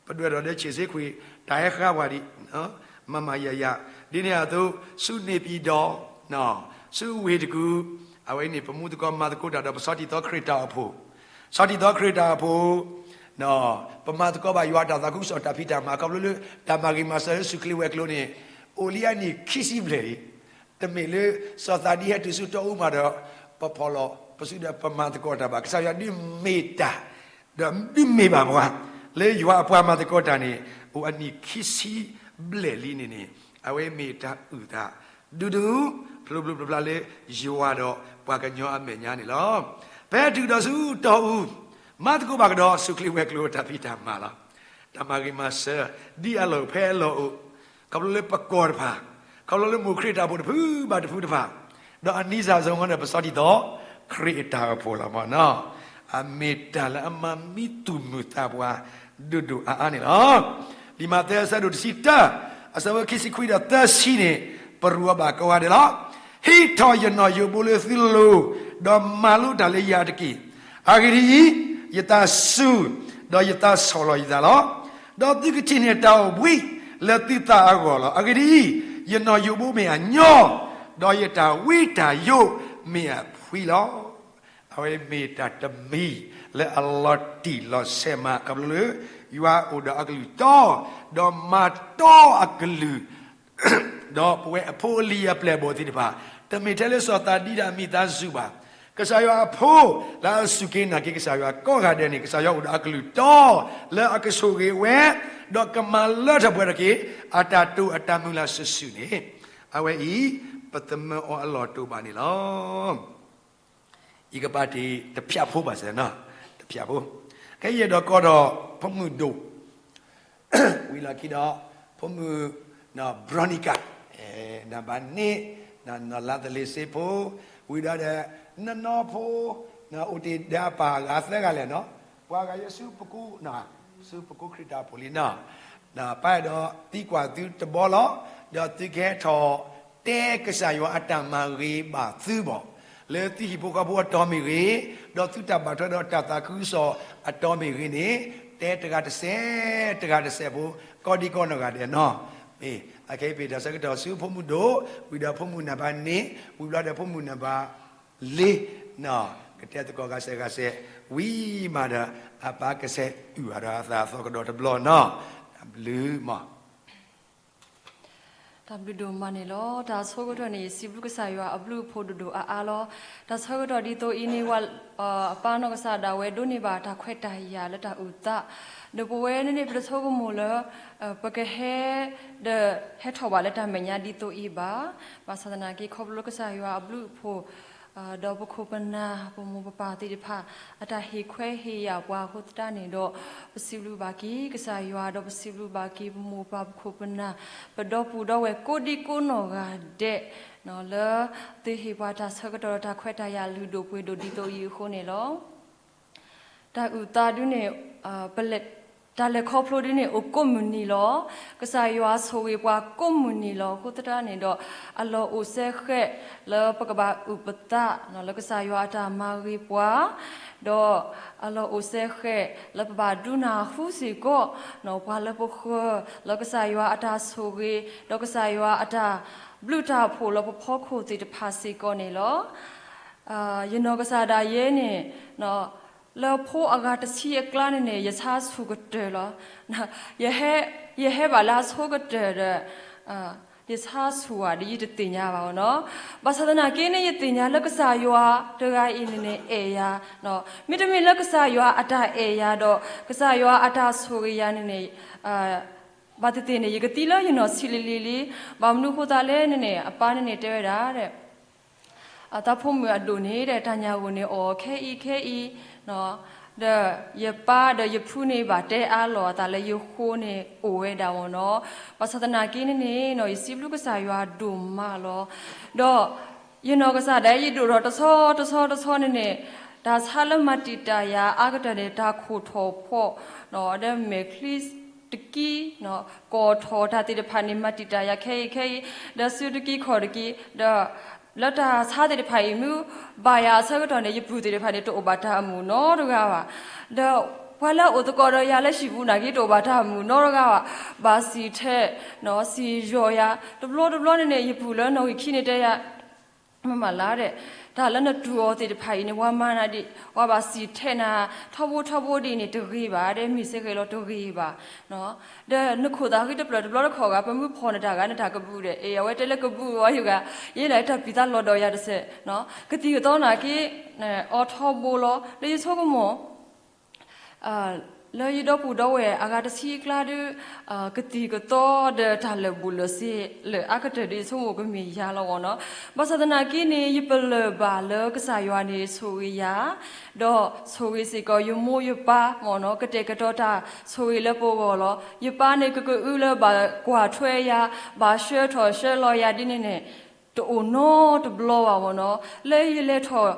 ပဒွဲၣ်ထီၣ်လၢဆ့ၣ်စ့ခွံၣ် တၢ်ဟဲဃါပှၤဒံး, မၤမၤယၤယၤ, ဒ်န့ၣ်အသိး ဆူန့ၣ်ပၠံၣ်ဒီး, ဆူဝ့ၢ်တကူၣ်, အဝဲန့ၣ် ပမူသကိးမၤသကိးတၢ်ဒီး ပဆီထံသီခရံာ်တၢ်အိၣ်ဖှိၣ်, ဆီထံသီခရံာ်တၢ်အိၣ်ဖှိၣ် ပမၤသကိးဘၣ်ယွၤအတၢ်သးခုကစီၣ်တၢ်ဖံးတၢ်မၤ ခီဖျိလၢ တၢ်မၤဂ့ၤမၤစၢၤလၢဆူၣ်ချ့ဝဲၤကျိၤန့ၣ်, အိၣ်လံအနံၣ်ခံဆံဘျဲၣ်လံ, တမ့ၢ်လၢ စီၤသးဒံဟဲတုၤဆူတီအူမးဒီး, ပဖီၣ်လီၤပစုဒီးပမၤသကိးတၢ်ဘၣ်. ကစၢ်ယွၤဒုးမ့ၢ်တၢ်, ဒီးဒုးမ့ၢ်ဘၣ်ပှၤ, လၢယွၤအပှၤမၤသကိးတၢ်န့ၣ် အိၣ်အနံၣ်ခံဆံဘျဲၣ်လံန့ၣ်န့ၣ်, အဝဲမ့ၢ်တၢ်အုၣ်သး ဒူဒူ, ဖျိဖျိဖျါဖျါလၢ ယွၤဒီးပှၤကညီအမဲာ်ညါန့ၣ်လီၤ. ဖဲတုၤဒီးဆူတီအူ, မၤသကိးဘၣ်ကဒီးဆူၣ်ချ့ဝဲၤကျိၤတၢ်ဖံးတၢ်မၤလီၤ. တၢ်မၤဂ့ၤမၤစၢၤ ဒ်အလီၢ်အိၣ်ဖဲအလီၢ်အိၣ်, ခီဖျိလၢပကီၢ်တဖၣ်, ခီဖျိလၢမိၢ်ခရံာ်တၢ်အိၣ်ဖှိၣ်တဖုဘၣ်တဖုတဖၣ်, ဒီးအနံၤစၢ်စီၤမီန့ၣ် ပဆီထံသီခရံာ်အတၢ်အိၣ်ဖှိၣ်လီၤမနီၤ. အမ့ၢ်တၢ်လၢအမၤမံသူၣ်မုာ်သးပှၤ ဒိၣ်ဒိၣ်အါအါန့ၣ်လီၤ. လံာ်မးသဲအဆၢဒိၣ်တဆံတၢ, အဆၢဖိခံဆံခွံဒီးသၢဆံန့ၣ်, ပရူးအီၤဘၣ်ကိးဂၤဒဲးလီၤ. ဟံးထီၣ်ယနီၣ်ယိးဘိလၢသုလိၤ, ဒီးမၤလိတၢ်လၢယၤတက့ၢ်. အဂ့ၢ်ဒ်အံၤ, ယသးစူၤ, ဒီးယသးဆီၣ်လီၤယသးလီၤ. ဒီးသုကထံၣ်န့ၢ်တၢ်အိၣ်ဘှံးလၢသုသးအဂီၢ်လီၤ. အဂ့ၢ်ဒ်အံၤ, ယနီၣ်ယိးဘိမ့ၢ်အညီ, ဒီးယတၢ်ဝံတၢ်ယိးမ့ၢ်အဖှံလီၤ. အဝဲမ့ၢ်တၢ်တမံၤလၢအလီၤတံၢ်လီၤဆဲးမး ခီဖျိလၢ ယွၤအိၣ်ဒီးအကလုၢ်တီ, ဒီးမၤတီအကလုၢ်, ဒီးပဝဲအဖိအလံၤအပျဲၢ်အဘီၣ်သ့ၣ်တဖၣ်, တမ့ၢ်ထဲလၢစီၤသးဒံဒီးအမံသးစူၤဘၣ်. ကစၢ်ယွၤအဖိလၢအစူၢ်က့ၤနာ်က့ၤကစၢ်ယွၤကိးဂၤဒဲးန့ၣ် ကစၢ်ယွၤအိၣ်ဒီးအကလုၢ်တီ လၢအကဆိၣ်ဂ့ၤဝဲ, ဒီးကမၤလၢထီၣ်ပှဲၤထီၣ်က့ၤ အတၢ်တိာ်အတၢ်မုၢ်လၢ်စုာ်စုာ်န့ၣ်, အဝဲအံၤ ပသမၢအီၤအလီၢ်တအိၣ်ဘၣ်န့ၣ်လီၤ. ယကပာ်တ့ၢ်တဖျၢၣ်ဖိဘၣ်စၢၤနီၤ, တဖျၢၣ်ဖိ, ခဲအံၤယအဲၣ်ဒိးကိးဒီး ဖိမုၣ်ဒိၣ်, ဝံၤလီၢ်ခံဒီး ဖိမုၣ် Veronica, နံပါတ်နှစ်, နီၢ်လါသလ့ၤစ့ဖိ, ဝံၤဒီးဒီး နနီၢ်ဖိ, အိၣ်တ့ၢ်ဒၣ်ပှၤဂၤသၢဂၤလဲၣ်နီၤ, ပှၤဂၤယဲၢ်ဆူပကူ, ဆူပကူခရံာ်တၢ်အိၣ်ဖှိၣ်လံနီၤ, ပၢ်အဲၣ်ဒိးသံကွၢ်သုတဘီလီၤ, ဒီးသုကဟဲထီၣ်တဲကစၢ်ယွၤအတၢ်မၤဂ့ၤဘၣ်သုဘၣ်, လၢသုဟံၣ်ဖိဃီဖိအတီၤမ့ၢ်ဂ့ၤ, ဒီးသုတၢ်ဘၣ်ထွဲဒီးတၢ်သးခုကစီၣ်အတီၤမ့ၢ်ဂ့ၤန့ၣ်, တဲတဂၤတစဲး, တဂၤတစဲးဖိ, ကိးဒံကိးနီၢ်ဂၤဒဲးနီၤ. အခဲအံၤပ့ၢ်တၢ်ဆၢကတီၢ်ဆူဖိမုၣ်ဒိၣ်, ဝံၤဒီးဖိမုၣ်နံပါတ်နှစ်, ဝံၤဘျီဒီးဖိမုၣ်နံပါတ်လေး, ကတဲသကိးဂၤစဲးဂၤစဲး, ဝံၤမးဒီး အပၢ်ကစဲးအုၣ်အါဒီးအသးအသီကဒီးတဘျီနီၤ, တၢ်ဘျုးမး တၢ်ဘျုးဒိၣ်မးန့ၣ်လီၤ. တၢ်ဆိကတၢၢ်န့ၣ် ယစံးဘျုးကစၢ်ယွၤအဘျုးအဖှိၣ်ဒိၣ်ဒိၣ်အါအါလီၤ. တၢ်ဆၢကတီၢ်ဒ်သိးအံၤန့ၣ် ပှၤအပၢ်နီၢ်ကစၢ်ဒၣ်ဝဲဒိးန့ၢ်ဘၣ်တၢ်ခွဲးတၢ်ယာ်လၢတၢ်အုၣ်သး, ဒီးပဝဲန့ၣ်န့ၣ်ပတဆိကမိၣ်လၢ ပကဟဲ ဒီးဟဲထီၣ်ဘၣ်လၢတၢ်မဲာ်ညါဒ်သိးအံၤဘၣ်. ဘၣ်ဆၣ်သနာ်က့ ခီဖျိလၢကစၢ်ယွၤအဘျုးအဖှိၣ် ဒီးပခိၣ်ပနၢ် ပမိၢ်ပပၢ်သ့ၣ်တဖၣ် အတၢ်ဟ့ၣ်ခွဲးဟ့ၣ်ယာ်ပှၤအဃိသတးန့ၣ်ဒီး ပစံးဘျုးဘၣ်က့ၤကစၢ်ယွၤ ဒီးပစံးဘျုးဘၣ်က့ၤပမိၢ်ပၢ်ပခိၣ်ပနၢ် ပဒီပုၢ်ဒီဝဲၢ်ကိးဒံကိးနီၢ်ဂၤဒဲး လၢသုဟ့ၣ်ပှၤတၢ်ဆၢကတီၢ်ဒီးတၢ်ခွဲးတၢ်ယာ်လုၢ်ဒိၣ်ပှ့ၤဒိၣ်ဒ်သိးအံၤအဃိန့ၣ်လီၤ. တၢ်အုၣ်သးဒုန့ၣ် ပလဲၤ တၢ်လဲၤခီဖျိဒ်န့ၣ်အိၣ်ကိးမုၢ်နံၤလီၤ. ကစၢ်ယွၤဆိၣ်ဂ့ၤပှၤကိးမုၢ်နံၤလီၤ. အဃိသတးန့ၣ်ဒီး အလီၢ်အိၣ်စဲဃဲးလၢပကဘၣ်အုၣ်ပသး လၢကစၢ်ယွၤအတၢ်မၤဂ့ၤပှၤ, ဒီးအလီၢ်အိၣ်စဲဃဲးလၢပဘၣ်ဒုးနၢ်ဟူစ့ၢ်ကီး ပှၤလၢပဃၢၤ လၢကစၢ်ယွၤအတၢ်ဆိၣ်ဂ့ၤ ဒီးကစၢ်ယွၤအတၢ်ဘျုးတၢ်ဖှိၣ်လၢပဖီခိၣ်သ့ၣ်တဖၣ်စ့ၢ်ကီးန့ၣ်လီၤ. ယနီၢ်ကစၢ်ဒၣ်ယဲန့ၣ် လၢဖိအဂၤတဆံအကျါန့ၣ်န့ၣ် ယဆါဆူၣ်ကတၢၢ်လီၤ. ယဟဲဘၣ်လၢအဆိကတၢၢ်ဒီး ယဆါဆူၣ်ဧါဒီးယတသ့ၣ်ညါဘၣ်နီၤ. ဘၣ်ဆၣ်သနာ်က့န့ၣ် ယသ့ၣ်ညါလၢကစၢ်ယွၤတဂၤအံၤန့ၣ်န့ၣ် အဲၣ်ယၤ, မ့တမ့ၢ်လၢကစၢ်ယွၤအတၢ်အဲၣ်ယၤဒီး ကစၢ်ယွၤအတၢ်ဆိၣ်ဂ့ၤယၤန့ၣ်န့ၣ် ဘၣ်သ့ၣ်သ့ၣ်န့ၣ် ယကသံလၢယနီၢ်ဆံးလံၤလံၤလံ, ဘၣ်မနုၤအဃိသတးလဲၣ်န့ၣ်န့ၣ် အပၢ်န့ၣ်န့ၣ်တဲဝဲဒၣ် အသးဖိမုၣ်အဒိၣ်န့ၣ်ဒီး တၢ်ညၣ်ဂိၢ်န့ၣ်အီၣ်ခဲအံၤခဲအံၤ, ဒီးယပၢ်ဒီးယဖုန့ၣ်ဘၣ်တဲအါလီၤအသးလၢယဃိန့ၣ်အိၣ်ဝဲဒၣ်မ့ၢ်နီၤ. ဘၣ်ဆၣ်သနာ်က့န့ၣ်န့ၣ် ယစံးဘျုးကစၢ်ယွၤဒိၣ်မးလီၤ. ဒီး ယနီၢ်ကစၢ်ဒၣ်ယဒိၣ်ထီၣ်တဆီတဆီတဆီန့ၣ်န့ၣ် တၢ်ဆါလၢမၤတံာ်တာ်ယၤအါကတၢၢ်န့ၣ် တၢ်ခိၣ်ထီၣ်ဖီၣ် ဒီးမဲာ်ချံတကံ ကိၢ်ထီၣ်တၢ်သ့ၣ်တဖၣ်န့ၣ် မၤတံာ်တာ်ယၤခဲအံၤခဲအံၤ, ဒီးစုတကံခီၣ်တကံ, ဒီးလၢတၢ်ဆါသ့ၣ်တဖၣ်အံၤမ့ၢ်ဘၣ်ယၤအဆၢကတီၢ်န့ၣ် ယပုၢ်သ့ၣ်တဖၣ်န့ၣ် တအိၣ်ဘၣ်တၢ်အမုာ်နီတဂၤဘၣ်. ဒီးပှၤလၢအအိၣ်သကိးဒီးယၤလၢဟံၣ်ပူၤနာ်က့ တအိၣ်ဘၣ်တၢ်အမုာ်နီတဂၤဘၣ်. ဘၣ်စံၣ်ထဲး စံၣ်ယီၤယၤ တဘျီတဘျီန့ၣ်န့ၣ် ယပုၢ်လၢနီၣ်ဂံၢ်ခံန့ၣ်တဲယၤ မ့ၢ်မးလၢ်ဒီး တၢ်လၢနတူၢ်အီၤသ့ၣ်တဖၣ်အံၤန့ၣ် ပှၤမၤနၤဒံး ပှၤဘၣ်စံၣ်ထဲးနၤ ထီဘိထီဘိဒ်န့ၣ် တဂ့ၤဘၣ်ဒီး မ့ၢ်စ့ၢ်ကီးလီၤတဂ့ၤဘၣ်. ဒီးနခိၣ်သးဂံၢ်တဖျၢၣ်တဘျီတခီၣ်ဂၤ ပမ့ၢ်ဖီၣ်နတၢ်ဂၤ နတၢ်ကဘူၣ်ဒီး အဝဲတဲလၢကဘူၣ်ဝဲယဂၤ ယဲဒၣ်တၢ်ပံၤသးလီၤဒီးယၤတစဲး ကသံၣ်ကသီနာ်က့ အီထီဘိလီၤ ဒီးယဆိကမိၣ် လၢယဒီပုၢ်ဒီဝဲၢ်အဂၤတဆံအကျါဒီး ကသံၣ်ကသီဒီးတၢ်လၢာ်ဘူၣ်လၢာ်စ့လၢာ်အါကတၢၢ်ဒီး ယဆိကမိၣ်ကမ့ၢ်ယၤလီၤမ့ၢ်နီၤ. ဘၣ်ဆၣ်သနာ်က့န့ၣ် ယပလၢၢ်ဘၣ်လၢကစၢ်ယွၤန့ၣ်ဆိၣ်ဂ့ၤယၤ ဒီးဆိၣ်ဂ့ၤစ့ၢ်ကီးယမိၢ်ယပၢ်မ့ၢ်နီၤ ကတဲာ်ကတီၤတၢ်ဆိၣ်ဂ့ၤလၢပဂီၢ်လီၤ. ယပၢ်န့ၣ်ကကအုလၢဘၣ်ကွၢ်ထွဲယၤ ဘၣ်ဆှၢထီၣ်ဆှၢလီၤယၤဒ်န့ၣ်န့ၣ် တအိၣ်နီတဘျီဘၣ်မ့ၢ်နီၤ. လၢယလဲၤထီၣ်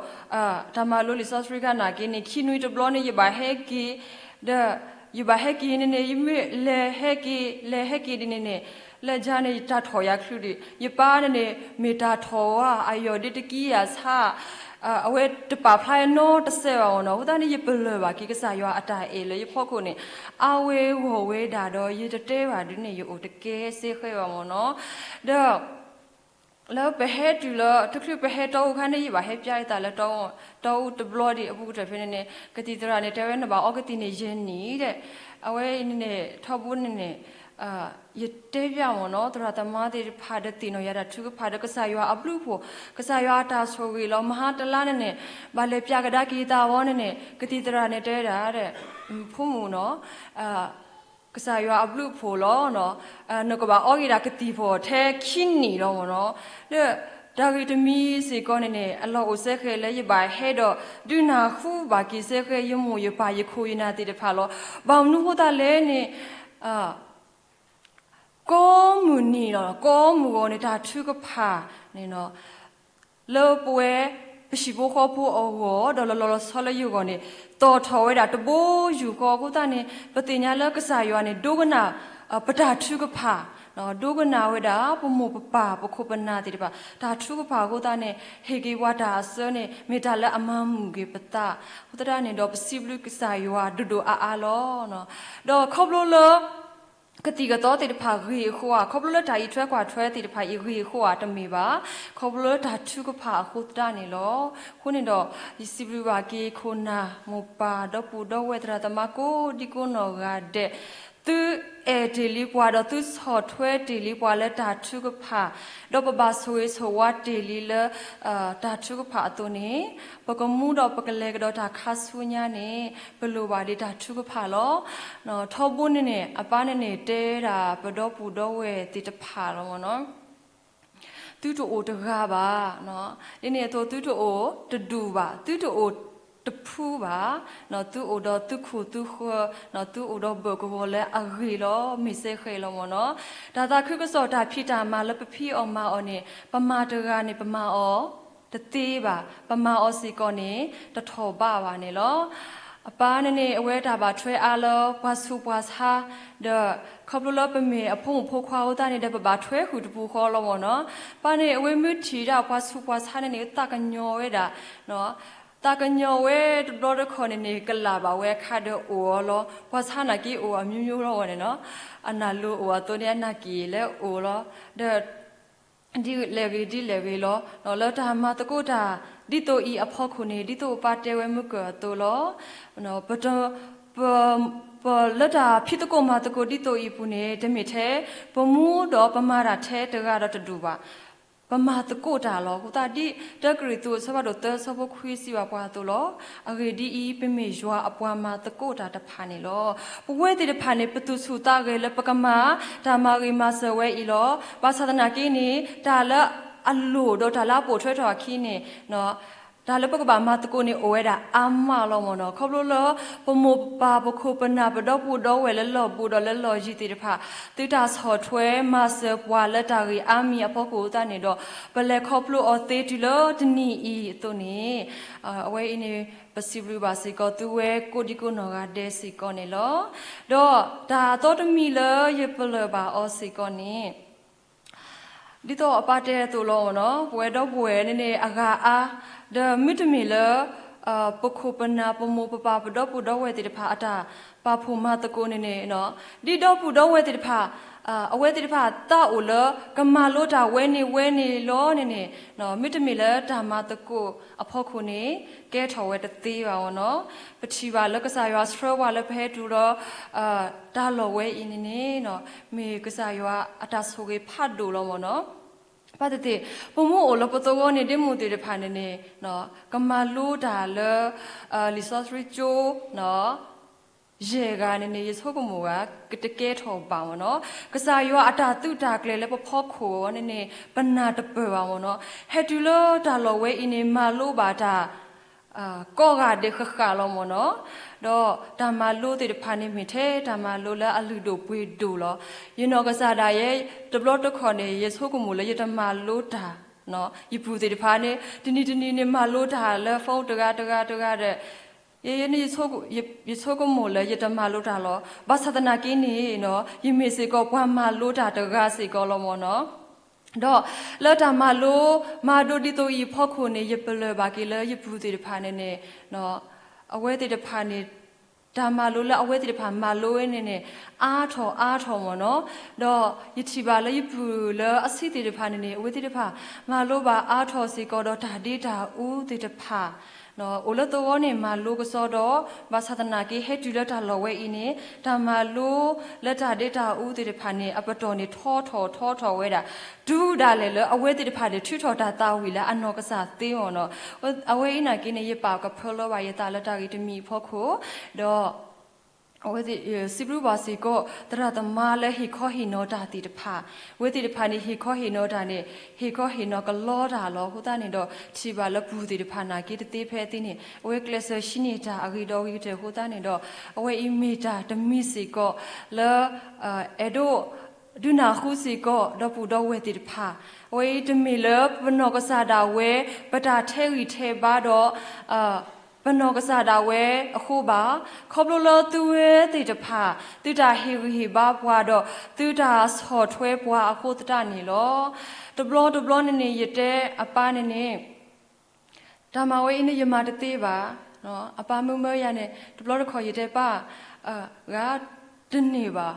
တၢ်မၤလိလံာ်စီဆှံခါနာ်က့န့ၣ် ခံနွံတဘျီန့ၣ် ယဘၣ်ဟဲက့ၤ ဒီးယဘၣ်ဟဲက့ၤန့ၣ်န့ၣ် ယမ့ၢ်လဲၤဟဲက့ၤ လဲၤဟဲက့ၤဒ်န့ၣ်န့ၣ် လၢယၤန့ၣ် ယတၢ်ထီၣ်ယၤချုးဒံး ယပၢ်န့ၣ်န့ၣ် မ့ၢ်တၢ်ထီၣ်ဝဲအယီၢ်ဒ်တကံယၤဆါ အဝဲတပာ်ဖျါနီတစဲးဘၣ်မ့ၢ်နီၤ. အဃိသတးန့ၣ် ယပလၢၢ်ဘၣ်က့ၤကစၢ်ယွၤအတၢ်အဲၣ်လၢယဖီခိၣ်န့ၣ် အါဝဲဂီၢ်ဝဲဒၣ်ဒီး ယတတဲဘၣ်ဒ်န့ၣ် ယအိၣ်တကဲစ့ၢ်ကီးဘၣ်မ့ၢ်နီၤ. ဒီး လၢပဟဲတုၤလၢ တချုးပဟဲတီအူခါန့ၣ် ယဘၣ်ဟဲပျါယသးလၢ တီအူတဘျီဒံးအပူၤကတၢၢ်ဖဲန့ၣ်န့ၣ် ကသံၣ်သရၣ်န့ၣ် တဲဝဲနဘၣ်အီကသံၣ်န့ၣ်ယဲၢ်နံၣ်ဒီး အဝဲအံၤန့ၣ်န့ၣ် ထီဘိန့ၣ်န့ၣ် ယတဲပျၢ်မ့ၢ်နီၤ သရၣ်သမါသ့ၣ်တဖၣ်ဒီးသ့ၣ်နီၣ်ယၤတၢ်ထုကဖၣ်ဒီးကစၢ်ယွၤအဘျုးအဖှိၣ် ကစၢ်ယွၤအတၢ်ဆိၣ်ဂ့ၤလီၤ မဟါတလါန့ၣ်န့ၣ် ဘၣ်လဲၤပျၢ်ကဒါက့ၤသးဝဲန့ၣ်န့ၣ် ကသံၣ်သရၣ်န့ၣ်တဲဝဲဒၣ် ဖိမုၣ်နီၤ ကစၢ်ယွၤအဘျုးအဖှိၣ်လီၤ. နကဘၣ်အီက့ၤဒၣ်ကသံၣ်ဖီၣ်ထဲခံနံၣ်လီၤမ့ၢ်နီၤ. ဒီးတၢ်ဂ့ၢ်တမံၤစ့ၢ်ကီးန့ၣ်န့ၣ် အလီၢ်အိၣ်စဲဃဲးလၢယဘၣ်ဟဲဒီး ဒုးနၢ်ဟူဘၣ်က့ၤစဲဃဲးယမိၢ်ယပၢ်ယခိၣ်ယနၢ်သ့ၣ်တဖၣ်လီၤ. ဘၣ်မနုၤအဃိသတးလဲၣ်န့ၣ် ကိးမုၢ်နံၤလီၤ ကိးမုၢ်ဂီၤန့ၣ် တၢ်ထုကဖၣ်န့ၣ် လၢပဝဲ ပဟံၣ်ဖိဃီဖိအဂီၢ် ဒီးလီၤလီၤဆီဆီလၢယဂီၢ်န့ၣ် သီၣ်ထီၣ်ဝဲဒၣ်တဘိယူၢ်ဃီအဃိသတးန့ၣ် ပသ့ၣ်ညါလၢကစၢ်ယွၤန့ၣ် ဒိကနၣ် ပတၢ်ထုကဖၣ် ဒိကနၣ်ဝဲဒၣ်ပမိၢ်ပပၢ်ပခိၣ်ပနၢ်သ့ၣ်တဖၣ် တၢ်ထုကဖၣ်အဃိသတးန့ၣ် ဟ့ၣ်က့ၤပှၤတၢ်အစၢန့ၣ် မ့ၢ်တၢ်လၢအမၤမုာ်က့ၤပသး အဃိသတးန့ၣ်ဒီး ပစံးဘျုးကစၢ်ယွၤဒိၣ်ဒိၣ်အါအါလီၤ. ဒီးခီဖျိလၢ ကသံၣ်ကသီသ့ၣ်တဖၣ်ဂ့ၤအဃိဧါ, ခီဖျိလၢတၢ်အံးထွဲကွၢ်ထွဲသ့ၣ်တဖၣ်အံၤဂ့ၤအဃိဧါ, တမ့ၢ်ဘၣ်. ခီဖျိလၢတၢ်ထုကဖၣ်အဃိသတးန့ၣ်လီၤ. အဃိန့ၣ်ဒီး ယစံးဘျုးဘၣ်က့ၤခိၣ်နၢ်မိၢ်ပၢ်ဒီပုၢ်ဒီဝဲၢ်သရၣ်သမါကိးဒံကိးနီၢ်ဂၤဒဲး, သုအဲၣ်တ့ၢ်လံပှၤ ဒီးသုဆီၣ်ထွဲတ့ၢ်လံပှၤလၢတၢ်ထုကဖၣ်, ဒီးပဘၣ်ဆိၣ်ဂ့ၤဆိၣ်ဝါတ့ၢ်လံလၢ တၢ်ထုကဖၣ်အသိးန့ၣ်, ပကမူဒီးပကလဲၤကဒီးတၢ်ခါဆူညါန့ၣ် ပလိၣ်ဘၣ်ဒံးတၢ်ထုကဖၣ်လီၤ. ထီဘိန့ၣ်န့ၣ် အပၢ်န့ၣ်န့ၣ် တဲဒၣ်ပဒီပုၢ်ဒီဝဲၢ်သ့ၣ်တဖၣ်လီၤမ့ၢ်နီၤ, သုတအိၣ်တဂၤဘၣ်, ဒ်န့ၣ်အသိး သုတအိၣ်တဒူၣ်ဘၣ်, သုတအိၣ်တဖုဘၣ်, သုအိၣ်ဒီးသုခိၣ်သုဃၢၤ, သုအိၣ်ဒီးဘၢၣ်ကဝီၤလၢအဂ့ၤလီၤ, မ့ၢ်စ့ၢ်ကီးလီၤမ့ၢ်နီၤ. တၢ်သးခုကစီၣ်တၢ်ဖံးတၢ်မၤလၢပဖံးအီၣ်မၤအီၣ်န့ၣ် ပမၤတဂၤန့ၣ် ပမၤအီၤတသ့ဘၣ်, ပမၤအီၤစ့ၢ်ကီးန့ၣ် တထီၣ်ဘးဘၣ်န့ၣ်လီၤ. အပၢ်န့ၣ်န့ၣ် အဝဲတၢ်ဘၣ်ထွဲအါလၢပှၤဆူးပှၤဆါ, ဒီးခီဖျိလၢပမ့ၢ်အဖိမုၣ်ဖိခွါအဃိသတးန့ၣ်ဒီး ပဘၣ်ထွဲဃုာ်တပူၤဃီလီၤမ့ၢ်နီၤ. ပၢ်န့ၣ်အဝဲမုၢ်ထံၣ်ဒၣ်ပှၤဆူးပှၤဆါန့ၣ်န့ၣ် သးကညီၤဝဲဒၣ်, သးကညီၤဝဲတဘျီတခီၣ်န့ၣ်န့ၣ် ကလၢ်ဘၣ်ဝဲအခါဒီးအိၣ်အီၤလီၤ. ပှၤဆါနာ်က့အိၣ်အမျိုးမျိုးလီၤဝဲန့ၣ်နီၤ, အနၢ်လိၤအိၣ်အသိးန့ၣ် အနၢ်က့ၤလဲၤအိၣ်လီၤ. ဒီး ဒ်လဲၣ်ဂ့ၤဒ်လဲၣ်ဂ့ၤလီၤ. လၢတၢ်မၤသကိးတၢ်ဒ်သိးအံၤအဖီခိၣ်န့ၣ် ဒ်သိးပၢ်တဲဝဲမုၢ်ကၢၢ်အသိးလီၤ. ပ ပ လၢတၢ်ဖံးသကိးမၤသကိးဒ်သိးအံၤအပူၤန့ၣ် တမ့ၢ်ထဲပမူဒီးပမၤတၢ်ထဲတဂၤဒီးတဒူၣ်ဘၣ်. ပမၤသကိးတၢ်လီၤ. အဃိသတးဒ်တၢကရံၣ်သူးအဆၢဖးဒိၣ်သၢဆၢဖိခွံစံးဘၣ်ပှၤအသိးလီၤ. အဂ့ၢ်ဒ်အံၤ, ပမ့ၢ်ယွၤအပှၤမၤသကိးတၢ်တဖၣ်န့ၣ်လီၤ. ပဝဲသ့ၣ်တဖၣ်န့ၣ် ပသူၣ်ဆူၣ်သးဂဲၤလၢပကမၤ တၢ်မၤဂ့ၤမၤစၢၤဝဲအံၤလီၤ. ဘၣ်ဆၣ်သနာ်က့န့ၣ် တၢ်လၢအလိၣ်ဒီးတၢ်လၢအပိာ်ထွဲထီၣ်အခံန့ၣ် တၢ်လၢပကဘၣ်မၤသကိးန့ၣ် အိၣ်ဝဲဒၣ်အါမးလီၤမ့ၢ်နီၤ. ခီဖျိလၢပမိၢ်ပပၢ်ပခိၣ်ပနၢ်ပဒီပုၢ်ဒီဝဲၢ်လၢလီၢ်ဘူးဒီးလၢလီၢ်ယံၤသ့ၣ်တဖၣ် သုတၢ်ဆီၣ်ထွဲမၤစၢၤပှၤလၢတၢ်ဂ့ၢ်အါမံၤအဖီခိၣ်အဃိသတးန့ၣ်ဒီး ပလဲၤခီဖျိအီၤသ့တုၤလၢတနံၤအံၤအသိးန့ၣ် အဝဲအံၤန့ၣ် ပစံးဘျုးဘၣ်စ့ၢ်ကီး သုဝဲကိးဒံကိးနီၢ်ဂၤဒဲးစ့ၢ်ကီးန့ၣ်လီၤ. ဒီးတၢ်သီတမံၤလၢယပလၢၢ်ဘၣ်အီၤစ့ၢ်ကီးန့ၣ် ဒ်သိးအပၢ်တဲအသိးလီၤမ့ၢ်နီၤ, ပဝဲဒီပုၢ်ဝဲၢ်န့ၣ်န့ၣ် အဂၤအါ, ဒီးမ့တမ့ၢ်လၢ ပခိၣ်ပနၢ် ပမိၢ်ပပၢ် ပဒီပုၢ်ဒီဝဲၢ်သ့ၣ်တဖၣ် အတၢ်ပာ်ဖှိၣ်မၤသကိးန့ၣ်န့ၣ် ဒ်ဒီပုၢ်ဒီဝဲၢ်သ့ၣ်တဖၣ် အဝဲသ့ၣ်တဖၣ်သးအိၣ်လၢ ကမၤလိတၢ်ဝဲန့ၣ်ဝဲန့ၣ်လီၤန့ၣ်န့ၣ် မ့တမ့ၢ်လၢတၢ်မၤသကိးအဖီခိၣ်န့ၣ် ကဲထီၣ်ဝဲတသ့ဘၣ်မ့ၢ်နီၤ. ပထံၣ်ဘၣ်လၢကစၢ်ယွၤဆှၢပှၤလၢပဟဲတုၤဒီး တၢ်လီၢ်ဝဲအံၤန့ၣ်န့ၣ် မ့ၢ်ကစၢ်ယွၤအတၢ်ဆိၣ်ဂ့ၤဖးဒိၣ်လီၤမ့ၢ်နီၤ. ဘၣ်သ့ၣ်သ့ၣ် ပမ့ၢ်အိၣ်လၢပသဝီန့ၣ် ဒ့မုၣ်သ့ၣ်တဖၣ်န့ၣ်န့ၣ် ကမၤလိတၢ်လၢ လံာ်စီဆှံကၠိ ယဲၢ်ဂၤန့ၣ်န့ၣ် ယဆိကမိၣ်ဂ့ၤ ကတကဲထီၣ်ဘၣ်မ့ၢ်နီၤ. ကစၢ်ယွၤအတၢ်သုးတၢ်ကျဲၤလၢပဖီခိၣ်န့ၣ်န့ၣ် ပနၢ်တပၢၢ်ဘၣ်မ့ၢ်နီၤ. ဟဲတုၤလၢတၢ်လီၢ်ဝဲအံၤန့ၣ် မၤလိဘၣ်တၢ် ကိးဂၤဒဲးဃၣ်ဃၣ်လီၤမ့ၢ်နီၤ. ဒီးတၢ်မၤလိသ့ၣ်တဖၣ်န့ၣ် မ့ၢ်ထဲတၢ်မၤလိလၢအလုၢ်ဒိၣ်ပှ့ၤဒိၣ်လီၤ. ယနီၢ်ကစၢ်ဒၣ်ယဲ တဘျီတခီၣ်န့ၣ် ယဆိကမိၣ်လၢယတမၤလိတၢ် ယပုၢ်သ့ၣ်တဖၣ်န့ၣ် တနံၤတနံၤန့ၣ် မၤလိတၢ်လၢ phone တဂၤတဂၤတဂၤဒီး ယဆိကမိၣ်လၢယတမၤလိတၢ်လီၤ. ဘၣ်ဆၣ်သနာ်က့န့ၣ် ယမ့ၢ်စ့ၢ်ကီးပှၤမၤလိတၢ်တဂၤစ့ၢ်ကီးလီၤမ့ၢ်နီၤ. ဒီးလၢတၢ်မၤလိ မၤဒိဒ်သိးအံၤအဖီခိၣ်န့ၣ် ယပလၢၢ်ဘၣ်က့ၤလၢယပုၢ်သ့ၣ်တဖၣ်န့ၣ်န့ၣ် အဝဲသ့ၣ်တဖၣ်န့ၣ် တၢ်မၤလိလၢအဝဲသ့ၣ်တဖၣ်မၤလိဝဲန့ၣ်န့ၣ် အါထီၣ်အါထီၣ်မ့ၢ်နီၤ. ဒီးယထံၣ်ဘၣ်လၢယပုၢ်လၢအဆံးသ့ၣ်တဖၣ်န့ၣ်န့ၣ် အဝဲသ့ၣ်တဖၣ် မၤလိဘၣ်အါထီၣ်စ့ၢ်ကီးဒီးတၢ်ဒ့တၢ်အူသ့ၣ်တဖၣ် အိၣ်လၢသဝီန့ၣ်မၤလိကစီဒီး ဘၣ်ဆၣ်သနာ်က့ဟဲတုၤလၢတၢ်လီၢ်ဝဲအံၤန့ၣ် တၢ်မၤလိလၢတၢ်ဒ့တၢ်အူသ့ၣ်တဖၣ်န့ၣ် အပတီၢ်န့ၣ်ထီထီၣ်ထီထီၣ်ဝဲဒၣ် တုၤဒၣ်လဲာ်လၢအဝဲသ့ၣ်တဖၣ်န့ၣ် ထုးထီၣ်တၢ်သးဝံၣ်လၢအနီၢ်ကစၢ်သ့မ့ၢ်နီၤ. အဝဲအံၤနာ်က့န့ၣ် ယပာ်ကဖၢလီၤဘၣ်ယသးလၢတၢ်ဂ့ၢ်တမံၤအဖီခိၣ် ဒီး အဝဲသ့ၣ် စံးဘျုးဘၣ်စ့ၢ်ကီး သရၣ်သမါလၢဟ့ၣ်ခီဟ့ၣ်နီၤတၢ်သ့ၣ်တဖၣ်, အဝဲသ့ၣ်တဖၣ်န့ၣ် ဟ့ၣ်ခီဟ့ၣ်နီၤတၢ်န့ၣ် ဟ့ၣ်ခီဟ့ၣ်နီၤကလီတၢ်လီၤ. အဃိသတးန့ၣ်ဒီး ထံၣ်ဘၣ်လၢပုၢ်သ့ၣ်တဖၣ်နာ်က့တသ့ဖဲအသ့န့ၣ် အဝဲကျဲးစၢးဟံးန့ၢ်တၢ်အဂ့ၤဒီးဂ့ၤကတၢၢ်အဃိသတးန့ၣ်ဒီး အဝဲအံၤမ့ၢ်တၢ်တမံၤစ့ၢ်ကီးလၢ အဲၣ်ဒိး ဒုးနၢ်ဟူစ့ၢ်ကီး ဒီပုၢ်ဒီဝဲၢ်သ့ၣ်တဖၣ်, အဝဲအံၤတမ့ၢ်လၢပနီၢ်ကစၢ်ဒၣ်ဝဲ ပတၢ်ထဲးဂံၢ်ထဲးဘါဒီး ပနီၢ်ကစၢ်ဒၣ်ဝဲအဃိဘၣ်, ခီဖျိလၢသုဝဲသ့ၣ်တဖၣ် သုတၢ်ဟ့ၣ်ဂံၢ်ဟ့ၣ်ဘါပှၤဒီး သုတၢ်ဆီၣ်ထွဲပှၤအဃိသတးန့ၣ်လီၤ. တဘျီတဘျီန့ၣ်န့ၣ် ယတဲအပၢ်န့ၣ်န့ၣ် တၢ်မၤဝဲအံၤန့ၣ် ယမၤတသ့ဘၣ်. အပၢ်မုၢ်မၢယၤန့ၣ် တဘျီတခီၣ်ယတဲပၢ် ဂၤတန့ၢ်ဘၣ်.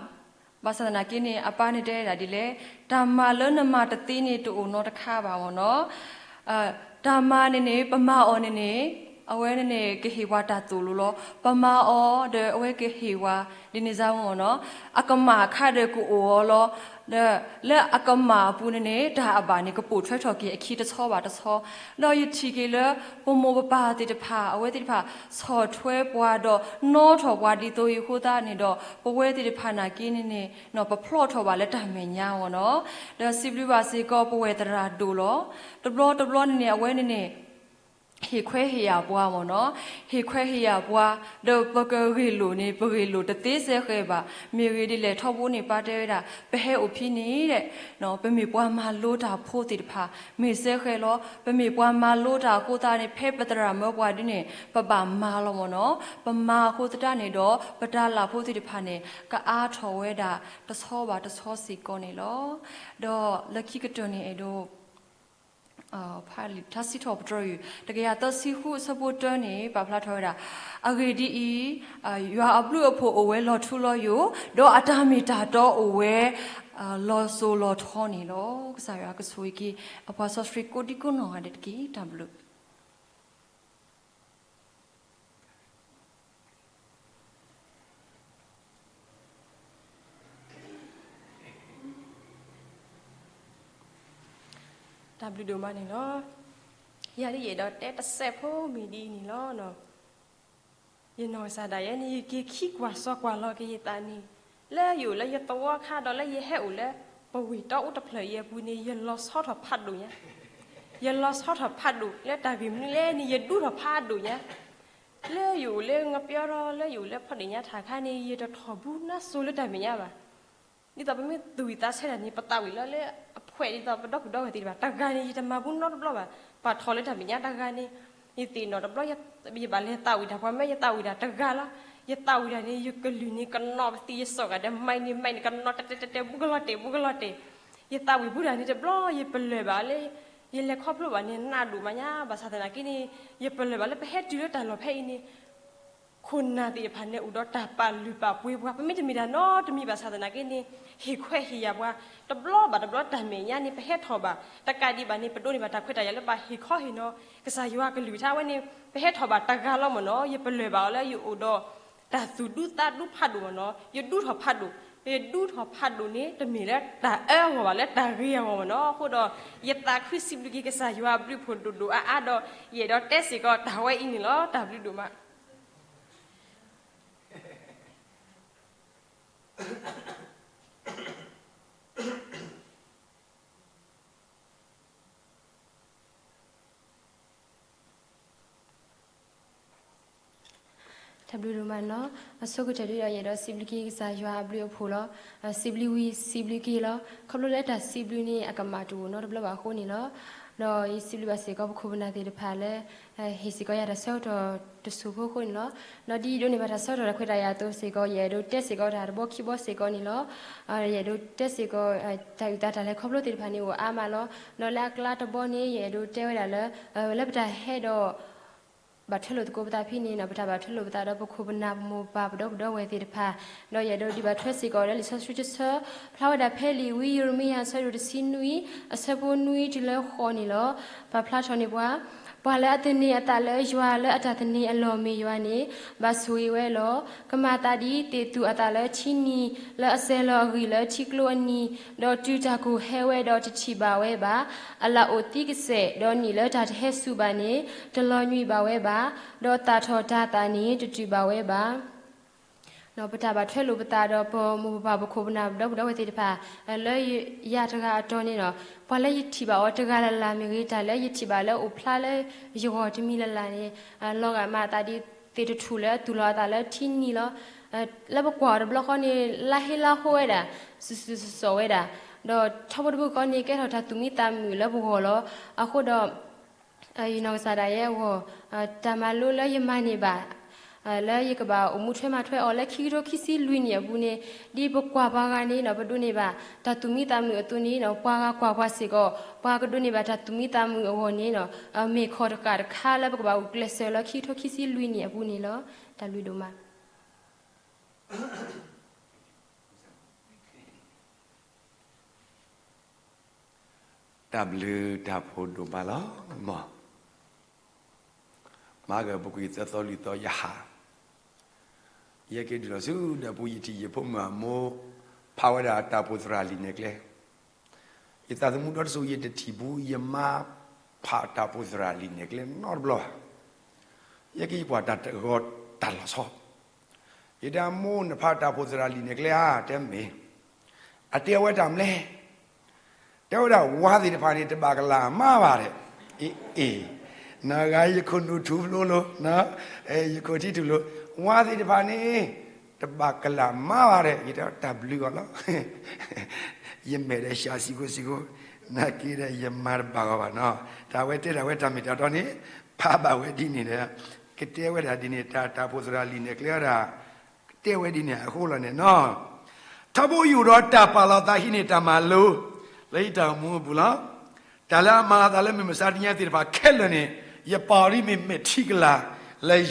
ဘၣ်ဆၣ်သနာ်က့န့ၣ် အပၢ်န့ၣ်တဲဒၣ်ဒ်လဲၣ်, တၢ်မၤလၢနမၤတသ့န့ၣ် တအိၣ်နီတခါဘၣ်မ့ၢ်နီၤ. တၢ်မၤန့ၣ်န့ၣ် ပမၤအီၤန့ၣ်န့ၣ် အဝဲန့ၣ်န့ၣ် ကဟ့ၣ်ပှၤတၢ်သိၣ်လိလီၤ. ပမၤအီၤဒီးအဝဲကဟ့ၣ်ပှၤ ဒ်န့ၣ်စါမ့ၢ်နီၤ. အကမၣ်အခါဒီးကအိၣ်အီၤလီၤ. ဒီးလၢအကမၣ်အပူၤန့ၣ်န့ၣ် တၢ်အဘၣ်န့ၣ် ကပိာ်ထွဲထီၣ်က့ၤအခံတဆီဘၣ်တဆီ. ဒီးယထံၣ်က့ၤလၢ ပမိၢ်ပပၢ်သ့ၣ်တဖၣ် အဝဲသ့ၣ်တဖၣ် ဆီၣ်ထွဲပှၤဒီး နီၣ်ထီၣ်ပှၤဒ်သိးအံၤအဃိသတးန့ၣ်ဒီး ပဝဲသ့ၣ်တဖၣ်နာ်က့န့ၣ်န့ၣ် ပဖျီၣ်ထီၣ်ဘၣ်လၢတၢ်မဲာ်ညါမ့ၢ်နီၤ. ဒီးစံးဘျုးဘၣ်စ့ၢ်ကီး ပဝဲၢ်သရၣ်ဒိၣ်လီၤ. တဘျီတဘျီန့ၣ်န့ၣ် အဝဲန့ၣ်န့ၣ် ဟ့ၣ်ခွဲးဟ့ၣ်ယာ်ပှၤမ့ၢ်နီၤ, ဟ့ၣ်ခွဲးဟ့ၣ်ယာ်ပှၤ, ဒီးပကဂ့ၢ်လိာ်န့ၣ် ပဂ့ၢ်လိာ်တသ့စဲဃဲၤဘၣ်. မ့ၢ်ဂ့ၢ်ဒ်လဲၣ် ထီဘိန့ၣ် ပၢ်တဲဝဲဒၣ် ပဟဲအိၣ်ဖဲန့ၣ်ဒီး ပမ့ၢ်ပှၤမၤလိတၢ်ဖိသ့ၣ်တဖၣ် မ့ၢ်စဲဃဲၤလီၤ. ပမ့ၢ်ပှၤမၤလိတၢ်အဃိသတးန့ၣ် ဖဲပသရၣ်မၢပှၤဒ်န့ၣ် ပဘၣ်မၤလီၤမ့ၢ်နီၤ. ပမၤအဃိသတးန့ၣ်ဒီး ပတၢ်လၢ်ဖိသ့ၣ်တဖၣ်န့ၣ် ကအါထီၣ်ဝဲဒၣ်တဆီဘၣ်တဆီစ့ၢ်ကီးန့ၣ်လီၤ. ဒီးလၢခံကတၢၢ်န့ၣ်အဲၣ်ဒိး ဖးလံာ်ထါစံးထီၣ်ပတြၢၤအံၤ တကယၤသၢဆံဃုအဆၢဖိတၢန့ၣ် ပာ်ဖျါထီၣ်ဝဲဒၣ်, အဂ့ၢ်ဒ်အံၤ, ယွၤအဘျုးအဖှိၣ်အိၣ်ဝဲလီၤထူလီၤယိာ်, ဒီးအတၢ်မ့ၢ်တၢ်တီအိၣ်ဝဲ လီၤစိၤလီၤထီန့ၣ်လီၤ. ကစၢ်ယွၤကဆိၣ်ဂ့ၤက့ၤ အပှၤစီဆှံကိးဒံကိးနီၢ်ဂၤဒဲးတက့ၢ်. တၢ်ဘျုး တၢ်ဘျုးဒိၣ်မးန့ၣ်လီၤ. ယၤဒ်ယအဲၣ်ဒိးတဲတစဲးဖိမ့ၢ်ဒ်အံၤန့ၣ်လီၤ. ယနီၢ်ကစၢ်ဒၣ်ယဲန့ၣ် ယက့ၤခံကွၢ်စီကွၢ်လီၤက့ၤယသးန့ၣ်, လၢယအိၣ်လၢယသဝီခါဒီးလၢယဟဲအိၣ်လၢ ပဝ့ၢ်တီအိၣ်တဖျၢၣ်အံၤအပူၤန့ၣ် ယလီၤဆီထီၣ်ဖးဒိၣ်ညါ, ယလီၤဆီထီၣ်ဖးဒိၣ်လၢတၢ်ဂ့ၢ်မနုၤလဲၣ်န့ၣ် ယဒူထီၣ်ဖးဒိၣ်ညါ လၢယအိၣ်လၢငပျီဒီး လၢယအိၣ်လၢဖီၣ်ဒ့ၣ်ညါထးခါန့ၣ် ယတထီၣ်ဘူးနါစိၤလၢတၢ်မဲာ်ညါဘၣ်. ဒ်သိးပမ့ၢ်သူၣ်ဝံၣ်သးဆၢတၢ်န့ၣ် ပသးဝံၣ်လၢလၢအဖှဲးဒ်သိးပဒီပုၢ်ဒီဝဲၢ်သ့ၣ်တဖၣ် တဂၤန့ၣ် ယတမၤဘူးနီတဘျီဘၣ်. ပှၤထီၣ်လၢတၢ်မဲာ်ညါတဂၤန့ၣ် ယသ့ၣ်နီၣ်တဘျီ ယဘၣ်လဲၤသးဝံၣ်တၢ် ပှၤမၢယသးဝံၣ်တၢ်တဂၤလီၤ. ယသးဝံၣ်တၢ်န့ၣ် ယကလုၢ်န့ၣ်ကနီၤပသံး ယစိာ်ဂၤဒီး မံးန့ၣ် မံးန့ၣ် ကနီၤတဲတဲတဲတဲ ဘူးကလီၤတဲာ် ဘူးကလီၤတဲာ်. ယသးဝံၣ်ဘူးတၢ်န့ၣ်တဘျီ ယပလၢၢ်ဘၣ်လၢ ယလဲၤခီဖျိဘၣ်န့ၣ် နးဒိၣ်မးညါ ဘၣ်ဆၣ်သနာ်က့န့ၣ် ယပလၢၢ်ဘၣ်လၢပဟဲတုၤလၢတၢ်လီၢ်ဖဲအံၤန့ၣ် ခိၣ်နၢ်သ့ၣ်တဖၣ်န့ၣ် အိၣ်ဒီးတၢ်ပာ်လုၢ်ပာ်ပှ့ၤပှၤ ပမ့ၢ်တမ့ၢ်တၢ်နီတမံၤဘၣ်ဆၣ်သနာ်က့န့ၣ် ဟ့ၣ်ခွဲးဟ့ၣ်ယာ်ပှၤ တဘျီဘၣ်တဘျီတၢ်မဲာ်ညါန့ၣ် ပဟဲထီၣ်ဘၣ် တကးဒံးဘၣ်န့ၣ် ပဒိးန့ၢ်ဘၣ်တၢ်ခွဲးတၢ်ယာ်လၢပဟ့ၣ်ခီဟ့ၣ်နီၤ ကစၢ်ယွၤကလုၢ်ကထါဝဲန့ၣ် ပဟဲထီၣ်ဘၣ်တဂၤလီၤမ့ၢ်နီၤ ယပလၢၢ်ဘၣ်အီၤလၢယအိၣ်ဒီး တၢ်သူၣ်ဒူသးဒူဖးဒိၣ်မ့ၢ်နီၤ ယဒူထီၣ်ဖးဒိၣ် ယဒူထီၣ်ဖးဒိၣ်န့ၣ် တမ့ၢ်လၢတၢ်အၢအဂီၢ်ဘၣ်လၢတၢ်ဂ့ၤအဂီၢ်မ့ၢ်နီၤ အဃိဒီး ယသးခုစံးဘျုးက့ၤကစၢ်ယွၤအဘျုးအဖှိၣ်ဒိၣ်ဒိၣ်အါအါဒီး ယအဲၣ်ဒိးတဲစ့ၢ်ကီးတၢ်ဝဲအံၤန့ၣ်လီၤ တၢ်ဘျုးဒိၣ်မး တၢ်ဘျုးဒိၣ်မးနီၤ, အဆိကတၢၢ်ဒ်ဒီး ယအဲၣ်ဒိးစံးဘျုးက့ၤကစၢ်ယွၤအဘျုးအဖှိၣ်လီၤ. စံးဘျုးဝံၤစံးဘျုးက့ၤလီၤ. ခီဖျိလၢတၢ်စံးဘျုးန့ၣ် အကမၣ်တအိၣ်နီတဘျီဘၣ်အဃိန့ၣ်လီၤ. ဒီးယစံးဘျုးဘၣ်စ့ၢ်ကီးပခိၣ်ပနၢ်သ့ၣ်တဖၣ်လၢ ဟ့ၣ်စ့ၢ်ကီးယၤတၢ်ဆၢကတီၢ်တစိၢ်ဖိအဃိန့ၣ်လီၤ. ဒီးဒ်ယဒိးန့ၢ်ဘၣ်တၢ်ဆၢကတီၢ်တၢ်ခွဲးတၢ်ယာ်အသိးစ့ၢ်ကီး ယအဲၣ်ဒိးတဲစ့ၢ်ကီးတၢ်တဘီခံဘီစ့ၢ်ကီးန့ၣ်လီၤ. ယအဲၣ်ဒိးတဲစ့ၢ်ကီး တၢ်အုၣ်သးတၢ်လဲၤခီဖျိသ့ၣ်တဖၣ်န့ၣ်အိၣ်အါမးလီၤ. ဒီးလၢအကျါတဘီန့ၣ် ယအဲၣ်ဒိးတဲဝဲဒၣ်လၢ လၢပတၢ်ဟဲဒီး ဘၣ်ထွဲလိာ်သကိးပသးဖဲန့ၣ် ပတၢ်ဘၣ်ထွဲလိာ်ပသးဒီးပခိၣ်ပနၢ်ပမိၢ်ပၢ်ပဒီပုၢ်ဒီဝဲၢ်သ့ၣ်တဖၣ်, ဒီးယအဲၣ်ဒိးဒုးဘၣ်ထွဲစ့ၢ်ကီးဒီးလံာ်စီဆှံတဆၢ ဖျါဝဲဒၣ်ဖဲလံာ်ဝံယံးရမံယၤ အဆၢဒိၣ်တဆံနွံ အဆၢဖိနွံတုၤလၢဃိးန့ၣ်လီၤ. ပာ်ဖျါထီၣ်န့ၢ်ပှၤ, ပှၤလၢအသန့ၤအသးလၢယွၤ လၢအတၢ်သန့ၤအလီၢ်မ့ၢ်ယွၤန့ၣ် ဘၣ်ဆိၣ်ဂ့ၤဝဲလီၤ. ကမၤသးဒ်သ့ၣ်သူၣ်အသးလၢထံနံၤ လၢအစဲၤလီၤအဂံၢ်လၢထံကျိအနံၤ, ဒီးတုၤတၢ်ကိၢ်ဟဲဝဲဒီးတထံၣ်ဘၣ်ဝဲဘၣ်. အလၣ်အိၣ်သံကစဲာ်, ဒီးနံၣ်လၢတၢ်တဟဲစူၤဘၣ်န့ၣ် တလီၤညွံးဘၣ်ဝဲဘၣ်, ဒီးသၣ်ထီၣ်တၤသၣ်န့ၣ် တတုာ်ဘၣ်ဝဲဘၣ်. ပတၢ်ဘၣ်ထွဲလိာ်ပသးဒီးပမိၢ်ပၢ်ပခိၣ်ပနၢ်ပဒီပုၢ်ဒီဝဲၢ်သ့ၣ်တဖၣ် လၢယၤတဂၤအတီၤန့ၣ်လီၤ. ပှၤလၢယထံၣ်ဘၣ်အီၤတဂၤလၢ်လၢ်မ့ၢ်ဂ့ၤ, တၢ်လၢယထံၣ်ဘၣ်လၢအိၣ်ဖျါလၢယဂီၢ်တမံၤလၢ်လၢ်န့ၣ် လီၤဂာ်မးအသးဒ်သ့ၣ်တထူၣ်လၢသူၣ်လီၤအသးလၢထံနံၤလီၤ. လၢပကွၢ်အီၤတဘျီဃီန့ၣ် လါဟ့လါဟိဝဲဒၣ်, စူၤစူၤစီၤစီၤဝဲဒၣ်, ဒီးထီဘိတဘိဃီန့ၣ် ကဲထီၣ်တၢ်သူၣ်မံသးမုာ်လၢပဂီၢ်လီၤ. အဃိဒီး ယနီၢ်ကစၢ်ဒၣ်ယဲအဂီၢ်, တၢ်မၤလိလၢယမၤန့ၢ်ဘၣ် လၢယကဘၣ်အိၣ်မူထွဲမၤထွဲအီၤလၢခံကထိခံဆံလွံၢ်နံၣ်အပူၤန့ၣ် ဒ်ပကွၢ်ပှၤဂၤန့ၣ်နီၤ ပဒိးန့ၢ်ဘၣ်တၢ်သူၣ်မံသးမုာ်အသိးန့ၣ်နီၤ ပှၤဂၤကွၢ်ပှၤစ့ၢ်ကီး ပှၤကဒိးန့ၢ်ဘၣ်တၢ်သူၣ်မံသးမုာ်အဂီၢ်န့ၣ်နီၤ မ့ၢ်ခီၣ်တဃာ်တခါလၢပကဘၣ်အိၣ်ကျဲးစၢးလၢခံကထိခံဆံလွံၢ်နံၣ်အပူၤန့ၣ်လီၤ. တၢ်ဘျုးဒိၣ်မး တၢ်ဘျုးတၢ်ဖှိၣ်ဒိၣ်မးလီၤ. မၤဂၢၢ်ပူၤကွံာ်သၢသီလွံၢ်သီယဟး, ယဟဲက့ၤတုၤလီၤဆူဒီးပူၤ ယထံၣ်ယဖိမုၣ်အမိၢ် ဖးဝဲဒၣ်တၢ်အိၣ်ဖှိၣ်သရၣ်လံာ်နဲၣ်ကျဲ, ယသးသမူဒီတစိၤ ယတထံၣ်ဘူး ယမါဖးတၢ်အိၣ်ဖှိၣ်သရၣ်လံာ်နဲၣ်ကျဲနီတဘျီဘၣ်. ယဟဲက့ၤယကွၢ်တၢ်တဂီၤတၢ်လီၤဆီ ယတဲအမိၢ် နဖးတၢ်အိၣ်ဖှိၣ်သရၣ်လံာ်နဲၣ်ကျဲဧါ, တဲမ့ၢ်, အတဲဝဲတၢ်မနုၤလဲၣ်, တဲဝဲဒၣ်ဝါသ့ၣ်တဖၣ်န့ၣ် တဘၣ်ကလၤအမါဘၣ်ဒီး, အ့ အ့ နဂၤယခိၣ်နူာ်ထူဖျိလိၤ, ယခိၣ်ထံထူလိၤ, ဝါသ့ၣ်တဖၣ်န့ၣ် တဘၣ်ကလၢ်မၤဘၣ်ဒီး ယတဲတၢ်ဘျုးအီၤလီၤ. ယမဲာ်ဒီးရှးစံဃိစံဃိ, နာ်က့ဒီးယမၤတဘၣ်အီၤဘၣ်နီၤ. တၢ်ဝဲတဲဒၣ်ဝဲတၢ်မ့ၢ်တၢ်တီန့ၣ် ဖးဘၣ်ဝဲဒ်န့ၣ်ဒီး ကတဲဝဲဒၣ်ဒ်န့ၣ် တၢ်တၢ်ဖိသရၣ်လံာ်နဲၣ်ကျဲဝဲဒၣ် ကတဲဝဲဒ်န့ၣ်အဃိလီၤန့ၣ်နီၤ. ထီဘိယအိၣ်ဒီးတၢ်ပာ်လီၤသးဟံးန့ၢ်တၢ်မၤလိ လၢယတၢ်အိၣ်မူအပူၤလီၤ. တၢ်လၢအမၤအသးလၢမုၢ်မဆါတနံၤညါသ့ၣ်တဖၣ်ခဲလၢာ်န့ၣ် ယပာ်အီၤဒ်မ့ၢ်မဲာ်ထံကလၤလၢ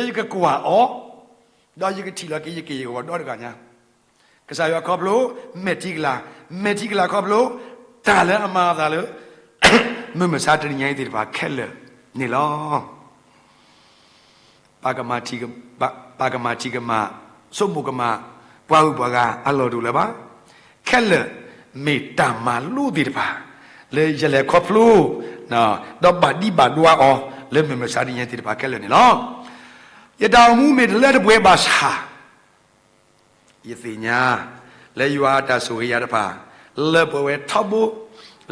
ယကကွၢ်အီၤ, ဒီးယကထံၣ်လီၤက့ၤယက့ၢ်ယဂီၤဒီတဂၤညါ ကစၢ်ယွၤခီဖျိ မဲာ်ထံကလၤ, မဲာ်ထံကလၤခီဖျိ တၢ်လၢအမၤအသးလၢ မုၢ်မဆါတနံၤညါအံၤသ့ၣ်တဖၣ်ခဲလၢာ်န့ၣ်လီၤ. ပ ပှၤကမၤထံၣ်ကမၣ်, ဆိကမိၣ်ကမၣ်, ပှၤဂုၤပှၤဂၤအလီၢ်တအိၣ်လၢၤဘၣ်. ခဲလၢာ်မ့ၢ်တၢ်မၤလိသ့ၣ်တဖၣ် လၢယလဲၤခီဖျိ ဒီးဘၣ်ဒံးဘၣ်ဒွါအီၤ လၢမုၢ်မဆါတနံၤညါသ့ၣ်တဖၣ်ခဲလၢာ်န့ၣ်လီၤ. ယတၢ်အိၣ်မူမ့ၢ်တလၢတပှဲၤဘၣ်ဆၣ် ယသ့ၣ်ညါ လၢယွၤအတၢ်ဆိၣ်ဂ့ၤယၤတဖၣ် လၢပှဲၤဝဲထီဘိ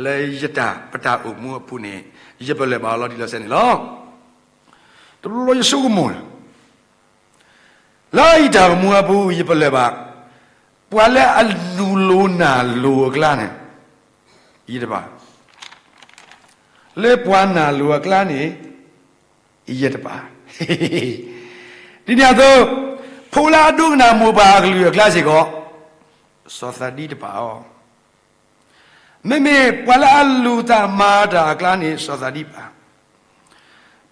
လၢယတၢ်ပတၢ်အိၣ်မူအပူၤန့ၣ် ယပလၢၢ်ဘၣ်အီၤလီၤတံၢ်လီၤဆဲးန့ၣ်လီၤ. တဘျီယဆိကမိၣ် လၢယတၢ်အိၣ်မူအပူၤ ယပလၢၢ်ဘၣ် ပှၤလၢအသူၣ်လိၤနၢ်လိၤအကျါန့ၣ် ယတပာ် လၢပှၤနၢ်လိၤအကျါန့ၣ် ယတပာ်. ဒ်န့ၣ်အသိး ဖိလၢအဒိကနၣ်မိၢ်ပၢ်အကလုၢ်အကျါစ့ၢ်ကီး စီၤသးဒံတပာ်အီၤ. မ့မ့ၢ်ပှၤလၢအလူၤတၢ်မၤတၢ်အကျါန့ၣ် စီၤသးဒံပာ်,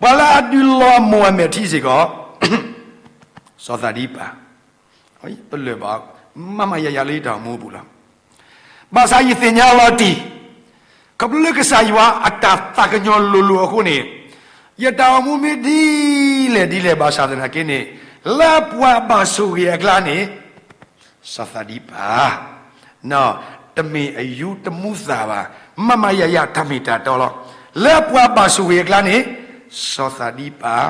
ပှၤလၢအဒုးလီၤအမိၢ်အမဲာ်ထံစ့ၢ်ကီး စီၤသးဒံပာ်. ပလၢၢ်ဘၣ် မးမးယၤယၤလၢယတၢ်အိၣ်မူအပူၤလီၤ. ဘၣ်ဆၣ်ယသ့ၣ်ညါလီၤတံၢ် ခီဖျိလၢကစၢ်ယွၤအတၢ်သးကညီၤလိၤလိၤအဃိန့ၣ် ယတၢ်အိၣ်မူမ့ၢ်ဒ်လဲၣ်ဒ်လဲၣ်ဘၣ်ဆၣ်သနာ်က့န့ၣ် လၢပှၤဘၣ်ဆိၣ်ဂ့ၤအကျါန့ၣ် စီၤသးဒံပာ် တမ့ၢ်အယူတမူသၣ်ဘၣ်, မးမးယၤယၤတၢ်မ့ၢ်တၢ်တီလီၤ. လၢပှၤဘၣ်ဆိၣ်ဂ့ၤအကျါန့ၣ် စီၤသးဒံပာ်.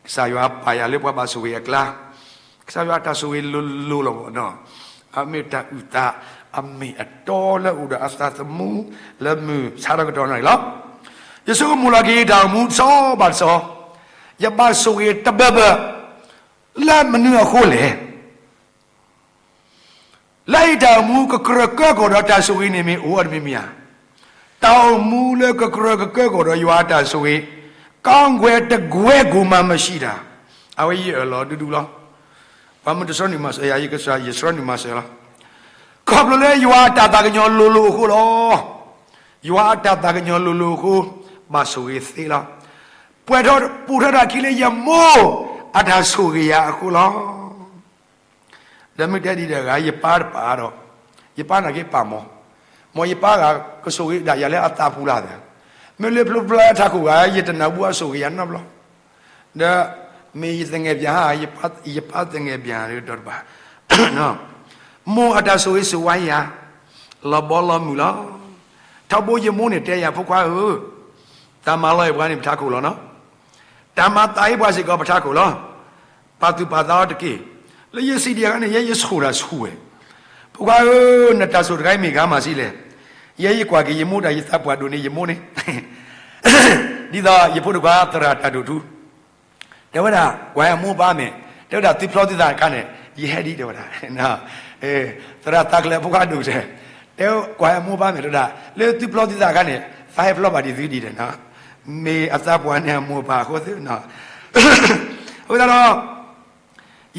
ကစၢ်ယွၤပာ်ယၤလၢပှၤဘၣ်ဆိၣ်ဂ့ၤအကျါ, ကစၢ်ယွၤအတၢ်ဆိၣ်ဂ့ၤလိၤလိၤလီၤမး, အမ့ၢ်တၢ်အုၣ်သး အမ့ၢ်အတီလၢအအိၣ်ဒီးအသးသမူ လၢမုၢ်ဆါတကတီၢ်န့ၣ်လီၤ. ယဆိကမိၣ်လီၤက့ၤယတၢ်အိၣ်မူတဆီဘၣ်တဆီ, ယဘၣ်ဆိၣ်ဂ့ၤတဘၢဘၢ လၢမနုၤအဃိလဲၣ်. လၢယတၢ်အိၣ်မူကကြၢးကၢကီၢ်ဒီးတၢ်ဆိၣ်ဂ့ၤန့ၣ်မ့ၢ်အိၣ်အီၤတမံၤမံၤဧါ. တၢ်အိၣ်မူလၢကကြၢးကကၢကီၢ်ဒီးယွၤအတၢ်ဆိၣ်ဂ့ၤ ကောင်းကွဲတကွဲးကိုမှမရှိတာ, အဝဲယအၢၣ်လီၤဒူဒူလီၤ. ပှၤမုၢ်တဆှီနုာ်မၤစၢၤယၤ ယကစၢ်ယဆှီနုာ်မၤစၢၤလီၤ. ခီဖျိလၢယွၤအတၢ်သးကညီၤလိၤလိၤအဃိလီၤ. ယွၤအတၢ်သးကညီၤလိၤလိၤအဃိ ဘၣ်ဆိၣ်ဂ့ၤသ့လီၤ. ပှဲၤထီၣ်ပူၤထီၣ်တၢ်ခံလၢယမိၢ်အတၢ်ဆိၣ်ဂ့ၤယၤအဃိလီၤ. ဒီးမ့ၢ်တဲဒ်တဂၤ ယပၢ်တပာ်ဒီး ယပၢ်နာ်က့ပာ်မီၤ, မ်ယပၢ်ဂၤကဆိၣ်ဂ့ၤဒၣ်ယၤလၢအသးပူၤလၢ်သး, မ့ၢ်လၢဖျိဖျါထးခိၣ်ဂၤ ယတနၢ်ဟူအဆိၣ်ဂ့ၤယၤနီတဘျီ, ဒီးမ့ၢ်ယသငဲၣ်ပၠၣ်ဧါ, ယပၢ်သငဲၣ်ပၠၣ်ဒီးတပာ် မိၢ်အတၢ်ဆိၣ်ဂ့ၤဆိၣ်ဝါယၤ လီၤဘီလီၤမုၢ်လီၤ. ထီဘိယမိၢ်န့ၣ်တဲယၤ ဖိခွါဧၢ, တၢ်မၤလီၤအဲၣ်ပှၤန့ၣ် ပထးခိၣ်လီၤနီၤ, တၢ်မၤသးအ့ၣ်ပှၤစ့ၢ်ကီး ပထးခိၣ်လီၤ. ပာ်သူၣ်ပာ်သးအီၤတက့ၢ်. လၢယစံးဒံးအခါန့ၣ် ယဲယဆိၣ်တၢ်ဆူၣ်ဝဲ, ဖိခွါဧၢ, နတၢ်ဆိၣ်တခါအံၤမ့ၢ်ဂ့ၤမးဆံးလဲၣ်. ယဲယကွၢ်က့ၤယမိၢ်တၢ် ယသးပှၢ်ဒိၣ်န့ၢ်ယမိၢ်န့ၣ် ဒ်သိးယဖိတခွါသရၣ်တၢ်ဒိၣ်ထူ တဲဝဲဒၣ် ကွၢ်ဟဲမိၢ်ပၢ်မ့ၢ်, တဲဝဲဒၣ်သုဖျီသုသးအခါန့ၣ် ယဟဲဒံးတဲဝဲဒၣ်, သရၣ်သးကလၢၤဖိခွါဒိၣ်ကတၢၢ်, တဲကွၢ်ဟဲမိၢ်ပၢ်မ့ၢ်တဲဝဲဒၣ် လၢသုဖျီသုသးအခါန့ၣ် သးဟဲဖျီဘၣ်ဒံးသုဒံးဒီးနီၤ, မ့ၢ်အသးပှၢ်န့ၣ်အမိၢ်ပၢ်အဃိသ့နီၤ, အဃိသတးဒီး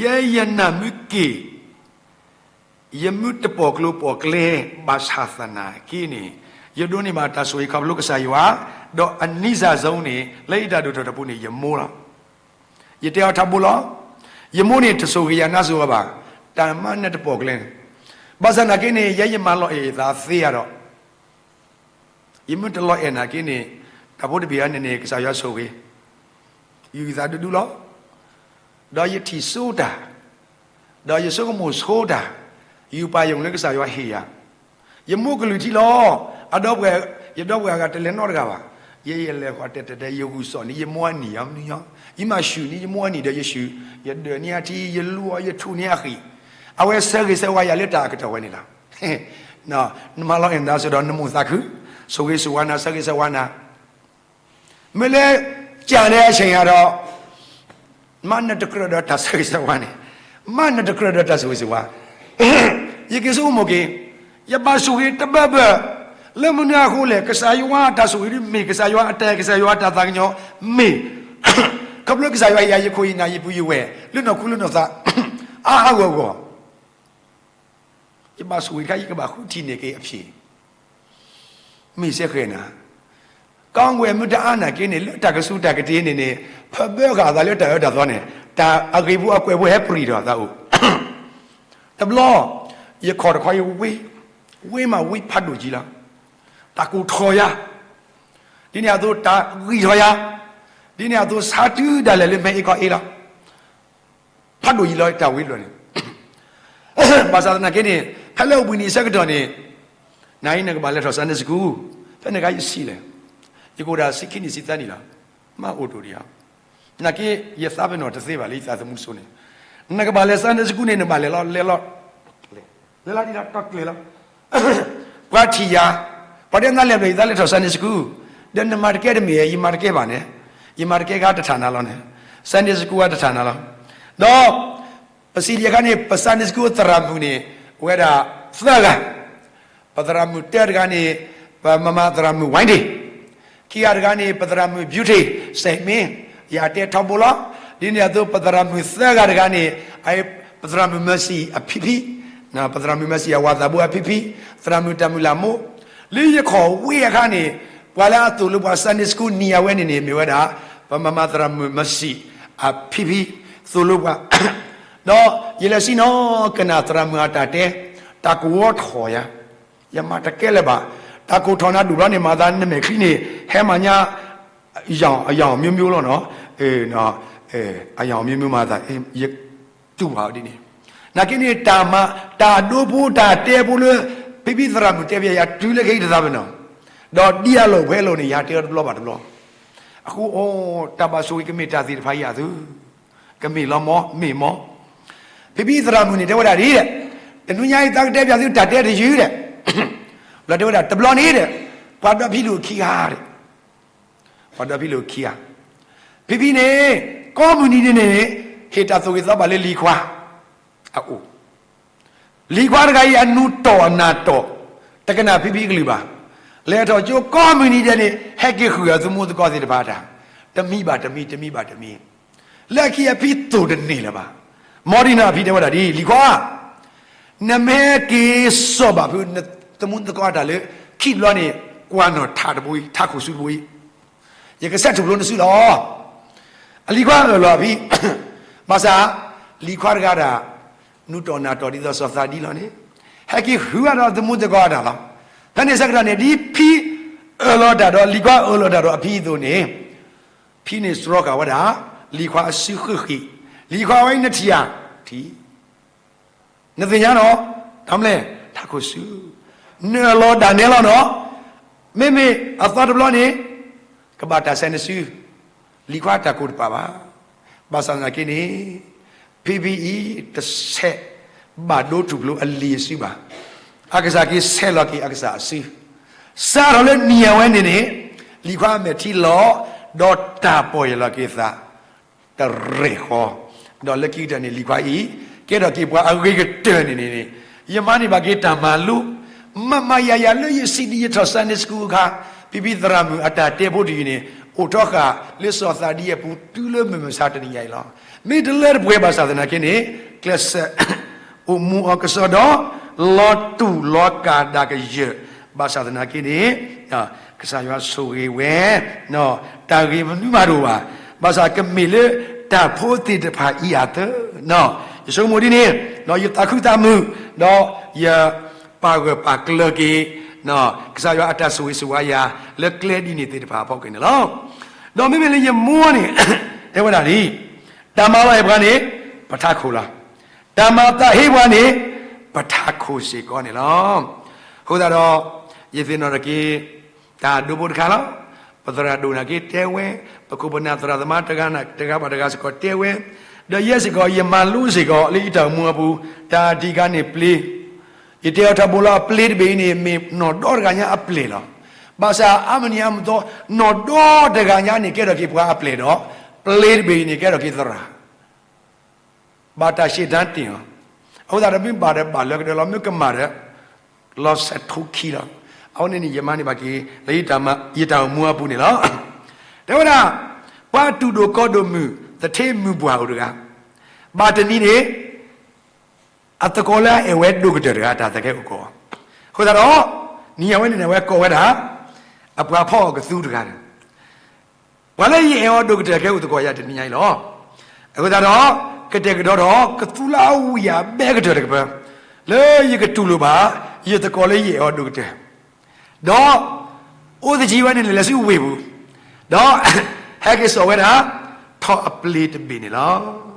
ယဲယနၢ်မုာ်က့ၤ ယမုၢ်တပိာ်ကျိၤပိာ်ကျဲ ဘၣ်ဆၣ်သနာ်က့န့ၣ် ယဒိးန့ၢ်ဘၣ်တၢ်ဆိၣ်ဂ့ၤခီဖျိကစၢ်ယွၤ, ဒီးအနံၣ်စၢ်စိန့ၣ် လၢယတၢ်ဒိၣ်ထီၣ်တပူၤန့ၣ် ယမိၢ်လီၤ. ယတဲအီၤထီဘိလီၤ. ယမိၢ်န့ၣ်တဆိၣ်ဂ့ၤယၤနါစိၤအဘၣ်, တၢ်မၤနၢၤတပိာ်ကျဲန့ၣ်, ဘၣ်ဆၣ်သနာ်က့န့ၣ် ယဲယမၤလီၤအဲၣ်ယသးသ့ဧါဒီး ယမ့ၢ်တလီၤအဲၣ်နာ်က့န့ၣ် တၢ်ဖိတဘ့ၣ်အံၤန့ၣ်န့ၣ် ကစၢ်ယွၤဆိၣ်ဂ့ၤ ယုၢ်သးဒူဒူလီၤ. ဒီးယထံၣ်စိတၢ်, ဒီးယဆိကမိၣ်ဆိတၢ်, ယုၢ်ပာ်ယုၢ်လၢကစၢ်ယွၤဟ့ၣ်ယၤ, ယမိၢ်ကလုၢ်ထံလီၤ. အဒီပုၢ်ဝဲၢ်, ယဒီပုၢ်ဝဲၢ်အဂၤတလဲၤနီတဂၤဘၣ်. ယဲယလဲၤဃီၤတဲတဲတဲ ယဂုာ်စီၣ်န့ၢ်ယမိၢ်အနံၣ်ယမနုၤညီ, ယမၤဆူၣ်န့ၢ်ယမိၢ်အနံၣ်ဒီးယဆူၣ်, ယဒၢးန့ၢ်အထံ, ယလူအီၤ, ယထူၣ်န့ၢ်အဃံ, အဝဲဆၢဂ့ၤဆၢဝါယၤလၢတၢ်အကတီၢ်ဝဲန့ၣ်လီၤ. နမၤလီၤအဲၣ်နသးစိဒီးနမိၢ်သးခု, ဆိၣ်ဂ့ၤဆိၣ်ဝါနၤ, ဆၢဂ့ၤဆၢဝါနၤ မ့ၢ်လၢ ကၢ်လၢအဆဲးယၤဒီး မ့ၢ်နတကြၢးဒီးတၢ်ဆၢဂ့ၤဆၢဝါန့ၣ်, မ့ၢ်နတကြၢးဒီးတၢ်ဆိၣ်ဂ့ၤဆိၣ်ဝါ, ယက့ၤဆူမိၢ်က့ၤ, ယဘၣ်ဆိၣ်ဂ့ၤတဘၢဘၢ, လၢမနုၤအဃိလဲၣ်, ကစၢ်ယွၤအတၢ်ဆိၣ်ဂ့ၤဒ်မ့ၢ်, ကစၢ်ယွၤအတၢ်အဲၣ်, ကစၢ်ယွၤအတၢ်သးကညီၤမ့ၢ်, ခီဖျိကစၢ်ယွၤဟ့ၣ်ယၤယခိၣ်ယနၢ်ယပုၢ်ယဝဲၢ် လၢနီၢ်ခိလၢနီၢ်သး အါအါဂီၢ်ဂီၢ် ယဘၣ်ဆိၣ်ဂ့ၤတခါ ယကဘၣ်ဃုထံၣ်န့ၢ်က့ၤအဖံး မ့ၢ်စ့ၢ်ကီးနၤ, ကီၢ်ဝဲမ့ၢ်တအါနာ်က့န့ၣ် လၢတၢ်ကဆူးတၢ်ကတ့ၢ်န့ၣ်န့ၣ် ဖၢဘၢဃာ်အသးလၢတၢ်အၢတၢ်သီန့ၣ် တၢ်အဂ့ၤဖိအကွဲးဖိဟဲပြံးထီၣ်အသးအိၣ်, တဘျီ ယခီၣ်တခီအံၤဝ့, ဝ့မးဝ့ဖးဒိၣ်ကံလီၤ, တၢ်ကိၢ်ထီၣ်ယၤ, ဒ်န့ၣ်အသိးတၢ်ဂံၢ်ထီၣ်ယၤ, ဒ်န့ၣ်အသိးဆါတုၤဒၣ်လဲာ်လၢမဲအ့ၣ်ခီအ့ၣ်လီၤ ဖးဒိၣ်ယံာ်လီၤတၢ်ဝံၤတဘျီန့ၣ်, ဘၣ်ဆၣ်သနာ်က့န့ၣ် ဖဲလၢအိၣ်ဘှံးနံၤအဆၢကတီၢ်န့ၣ်, နၤအံၤနကဘၣ်လဲၤထီၣ် Sunday School, ဖဲန့ၣ်အခါယဆံးလဲၣ်, ယကအိၣ်ဒၣ်ဆံခံနံၣ်ဆံသၢနံၣ်လီၤ, မ့ၢ်အိၣ်တအိၣ်ဒံးဧါ, သနာ်က့ ယသးပ့ၤနီၣ်တသ့ဘၣ်လၢယသးသမူတစိၤန့ၣ်, နကဘၣ်လဲၤ Sunday School န့ၣ် နဘၣ်လဲၤလီၤ လဲၤလီၤ လဲၤလီၤဒ်လီၤတီၢ်ကျဲၤလီၤ, ပှၤထံၣ်ယၤ, ပှၤတဲနၤလဲၤဘျီ ယသးလဲၤထီၣ် Sunday School, ဒီးနမၤတကဲတမ့ၢ် ယမၤတကဲဘၣ်န့ၣ်, ယမၤတကဲခါတထၣ်နၤလီၤန့ၣ်, Sunday School အတထၣ်နၤလီၤ, ဒီး ပစံးဒ်အခါန့ၣ် ပ Sunday School သရၣ်မုၣ်န့ၣ် အိၣ်ဝဲဒၣ်သၢဂၤ, ပသရၣ်မုၣ်တၢတဂၤန့ၣ် ပမမၤသရၣ်မုၣ် ဝါဒ့ၣ်, ခံဂၤတဂၤန့ၣ် ပသရၣ်မုၣ် beauty စဲးမ့ၢ် ယတဲထီဘိလီၤ, ဒ်န့ၣ်အသိး ပသရၣ်မုၣ်သၢဂၤတဂၤန့ၣ် ပသရၣ်မုၣ် Mercy အဖံဖံ, ပသရၣ်မုၣ် Mercy အဝၤသးဘိအဖံဖံ, သရၣ်မုၣ်တၢ်မုၢ်လၢ်မိၢ်, လၢယခီၣ်ဝ့အခါန့ၣ် ပှၤလၢအသိၣ်လိပှၤ Sunday School နံၤအဝဲန့ၣ်န့ၣ် မ့ၢ်ဝဲဒၣ် ပမမၤသရၣ်မုၣ် Mercy အဖံဖံ သိၣ်လိပှၤ ဒီးယလဲၤစံၣ်နီၤ ကနၣ်သရၣ်မုၣ်အတၢ်တဲ, တၢ်ကိၢ်ဝီထီၣ်ယၤ, ယမၤတကဲလၢၤဘၣ်, တၢ်ကိၢ်ထီၣ်နၤဒူၣ်ဘျီန့ၣ် မၤသးနမဲာ်ချံန့ၣ် ဟဲမၤညါ အယောင်အမျိုးမျိုးလီၤနီၤ, အယောင်မျိုးမျိုးမၤသး ယတူၢ်ဘၣ်ဒ်န့ၣ်, နာ်က့န့ၣ် တၢ်မၤ တၢ်ဒိဖိတၢ်တဲဖိလၢ ဖံဖံသရၣ်မုၣ်တဲဘၣ်ယၤ တုၤလၢခဲအံၤတသးပ့ၤနီၣ်, ဒီးဒ်အလီၢ်ဖဲအလီၢ်န့ၣ် ယဟးတဲအီၤတဘျီဘၣ်တဘျီ, အဃိ တၢ်ဘၣ်ဆိၣ်ဂ့ၤကမ့ၢ်တၢ်သ့ၣ်တဖၣ်အံၤအသု ကမ့ၢ်လီၤမ့ၢ် မ့ၢ်မ့ၢ်, ဖံဖံသရၣ်မုၣ်န့ၣ် တဲဝဲဒၣ်ဒ်ဒီး, တနွံညါအံၤ သးကတဲပၠးသုတၢ်တဲတယုၢ်ဒီး, ဘျီတဲဝဲဒၣ် တဘျီန့ၣ်ဒီး, ပှၤဒီဖံလူၤခံဂၤဒီး, ပှၤဒီဖံလူၤခံဂၤ, ဖံဖံန့ၣ် ကိးမုၢ်နံၤဒဲးန့ၣ် ဟ့ၣ်တၢ်သိၣ်ဂ့ၤသီဘၣ်လၢလံၤခွါ အအိၣ် လံၤခွါတဂၤအံၤ အနူၤတီၢ်အနၢ်တီၢ်, တကနၣ်ဖံဖံအကလုၢ်ဘၣ်, လဲၤထီၣ်ကၠိကိးမုၢ်နံၤဒဲးန့ၣ် ဟဲက့ၤဃုာ်အသမူသကိးသ့ၣ်တဖၣ်တၢ်, တမံၤဘၣ်တမံၤ တမံၤဘၣ်တမံၤ, လၢခံအဖံသိၣ်တန့ၢ်လၢၤဘၣ်, မ်ဒ်န့ၣ်အဖံတဲဝဲဒၣ်ဒ် လံၤခွါ နမ့ၢ်ဟဲက့ၤစိာ်ဘၣ်ဖု နသမူသကိးအတၢ်လၢ ခံဘျီန့ၣ် ကွၢ်နီၣ်ထးတဘိအံၤ ထးခိၣ်ဆူတဘိအံၤ, ယကဆဲးထူၣ်ဖျိနစုလီၤ. အလံၤခွါအၢၣ်လီၤအဖံ, ဘၣ်ဆၣ် လံၤခွါတဂၤဒၣ် နူၤတီၢ်နၢ်တီၢ်ဒ်သိးစီၤသးဒံလီၤန့ၣ်, ဟဲက့ၤဃုအဒီးသမူသကိးအတၢ်လီၤ. ဖဲန့ၣ်ဆၢကတီၢ်န့ၣ် ဒ်ဖံအၢၣ်လီၤတၢ်ဒီး လံၤခွါအၢၣ်လီၤတၢ်ဒီးအဖံအသိးန့ၣ်, ဖံန့ၣ်စှီၤဃာ်ဝဲဒၣ် လံၤခွါအစုဃုာ်ဃံး, လံၤခွါဝဲနထံၣ်ဧါ, ထံၣ် နသ့ၣ်ညါနီၤ, တၢ်မလဲၣ် ထးခိၣ်ဆူ, နအၢၣ်လီၤဒၣ်နဲလီၤနီၤ, မ့မ့ၢ်အသီတဘျီန့ၣ် ကဘၣ်တၢ်ဆဲးနစု, လံၤခွါတၢ်ကိၢ်တပာ်ဘၣ်. ဘၣ်ဆၣ်သနာ်က့န့ၣ် ဖံဖံအံၤ တဆဲးဘၣ်ဒိထူၣ်ဖျိအလံၤအစုဘၣ်. အကစၢ်က့ၤဆဲးလီၤက့ၤအကစၢ်အစု, စးထီၣ်လၢနံၤအဝဲန့ၣ်န့ၣ် လံၤခွါအမဲာ်ထံလီၤ, ဒီးတၢ်ပီၢ်ယၢ်လီၤက့ၤသး တရဲၣ်ဃီ, ဒီးလၢခံကတၢၢ်န့ၣ် လံၤခွါအံၤ ကဲထီၣ်က့ၤပှၤအဂ့ၤကတၢၢ်န့ၣ်န့ၣ်န့ၣ်, ယမၤန့ၢ်ဘၣ်က့ၤတၢ်မၤလိ, မၤမၤယၤယၤလၢယစံးဒ်ယထီၣ် Sunday School အခါ, ဖံဖံသရၣ်မုၣ်အတၢ်တဲဖိတယုၢ်န့ၣ် အိၣ်ထီဃာ်လၢစီၤသးဒံအပူၤ တုၤလၢမုၢ်မဆါတနံၤညါအံၤလီၤ. မ့ၢ်တလၢတပှဲၤဘၣ်ဆၣ်သနာ်က့န့ၣ် ကျဲးစၢး အိၣ်မူအီၤကစီဒီး လီၤတူၢ်လီၤကာ်ဒၣ်ကယၢၢ်, ဘၣ်ဆၣ်သနာ်က့န့ၣ် ကစၢ်ယွၤဆိၣ်ဂ့ၤဝဲ, တၢ်ဂ့ၤမနုၤမးတအိၣ်ဘၣ်. ဘၣ်ဆၣ်ကမ့ၢ်လၢတၢ်ဖိသ့ၣ်တဖၣ်အံၤအသိး, ယဆိကမိၣ်ဒ်န့ၣ်, ယသးခုသးမုာ်, ဒီးယပာ်ဂၢၢ်ပာ်ကျၢၤက့ၤ ကစၢ်ယွၤအတၢ်ဆိၣ်ဂ့ၤဆိၣ်ဝါယၤ လၢကျဲဒ်န့ၣ်သ့ၣ်တဖၣ်အဖီခိၣ်န့ၣ်လီၤ. ဒီးမ့မ့ၢ်လၢယမိၢ်န့ၣ် တဲဝဲဒၣ်လံ, တၢ်မၤလီၤအဲၣ်ပှၤန့ၣ် ပထးခိၣ်လီၤ. တၢ်မၤသးဟ့ပှၤန့ၣ် ပထးခိၣ်စ့ၢ်ကီးန့ၣ်လီၤ. အဃိသတးဒီး ယသ့ၣ်နီၣ်ထီၣ်က့ၤ တၢ်ဒိဖိတခါလီၤ. ပသရၣ်ဒိၣ်နာ်က့တဲဝဲ, ပခိၣ်ပနၢ်သရၣ်သမါတဂၤဘၣ်တဂၤစ့ၢ်ကီးတဲဝဲ, ဒီးယဲစ့ၢ်ကီး ယမၤလိစ့ၢ်ကီး လၢယတၢ်အိၣ်မူအပူၤ တၢ်တံၢ်ကါန့ၣ်ပျ့ၤ, ယတဲအီၤထီဘိလီၤ အပျ့ၤတဘ့ၣ်အံၤန့ၣ် မ့ၢ်နီၢ်ဒီတဂၤညါအပျ့ၤလီၤ. ဘၣ်ဆၣ်အါမနံၤအါမတီ နီၢ်ဒီတဂၤညါန့ၣ်ကဲထီၣ်က့ၤပှၤအပျဲၢ်ဒီး ပျ့တဘ့ၣ်အံၤန့ၣ်ကဲထီၣ်က့ၤသရၣ် ဘၣ်တၢ်ရှဲတၢ်တ့ၢ်အီၤ, အဃိသတးဒီးမ့ၢ်ဘၣ်ဒီးဘၣ်လၢကဒၢလီၤ မ့ၢ်ကမၣ်ဒီး လီၤစဲးထိခံလီၤ. အဝဲန့ၣ်န့ၣ် ယမၤန့ၢ်ဘၣ်က့ၤ လၢယတၢ်မၤ ယတၢ်အိၣ်မူအပူၤန့ၣ်လီၤ. တဲဝဲဒၣ် ပှၤတူၢ်ဒိၣ်ကီဒိၣ်မုၣ် သထ့မုၢ်ပှၢ်အိၣ်တဂၤ, ဘၣ်တနံၤန့ၣ် အသကိးလၢအအဲၣ်ဝဲဒိၣ်ကတၢၢ်တဂၤ တၢ်သကဲအိၣ်ကီး, အဃိသတးဒီး နံၤအဝဲန့ၣ်န့ၣ် အဝဲကိးဝဲဒၣ် အပှၤဖီၣ်အီၤကသူတဂၤန့ၣ် ပှၤလၢယအဲၣ်အီၤဒိၣ်ကတၢၢ်ကဲအိၣ်သကိးယၤတနံၤညါအံၤလီၤ. အဃိသတးဒီး ကတဲာ်ကတီၤထီၣ် ကသူလၢအဝံၣ်အဘဲကတၢၢ်တကပၤ လၢယကတူၢ်လိာ်ဘၣ် ယသကိးလၢယအဲၣ်အီၤဒိၣ်ကတၢၢ်, ဒီး အိၣ်သယံၤဝဲန့ၣ်န့ၣ် လဲၤဆူဝ့ၢ်ပူၤ, ဒီး ဟဲက့ၤစိာ်ဝဲဒၣ် ထီၣ်အပျ့တဘ့ၣ်န့ၣ်လီၤ.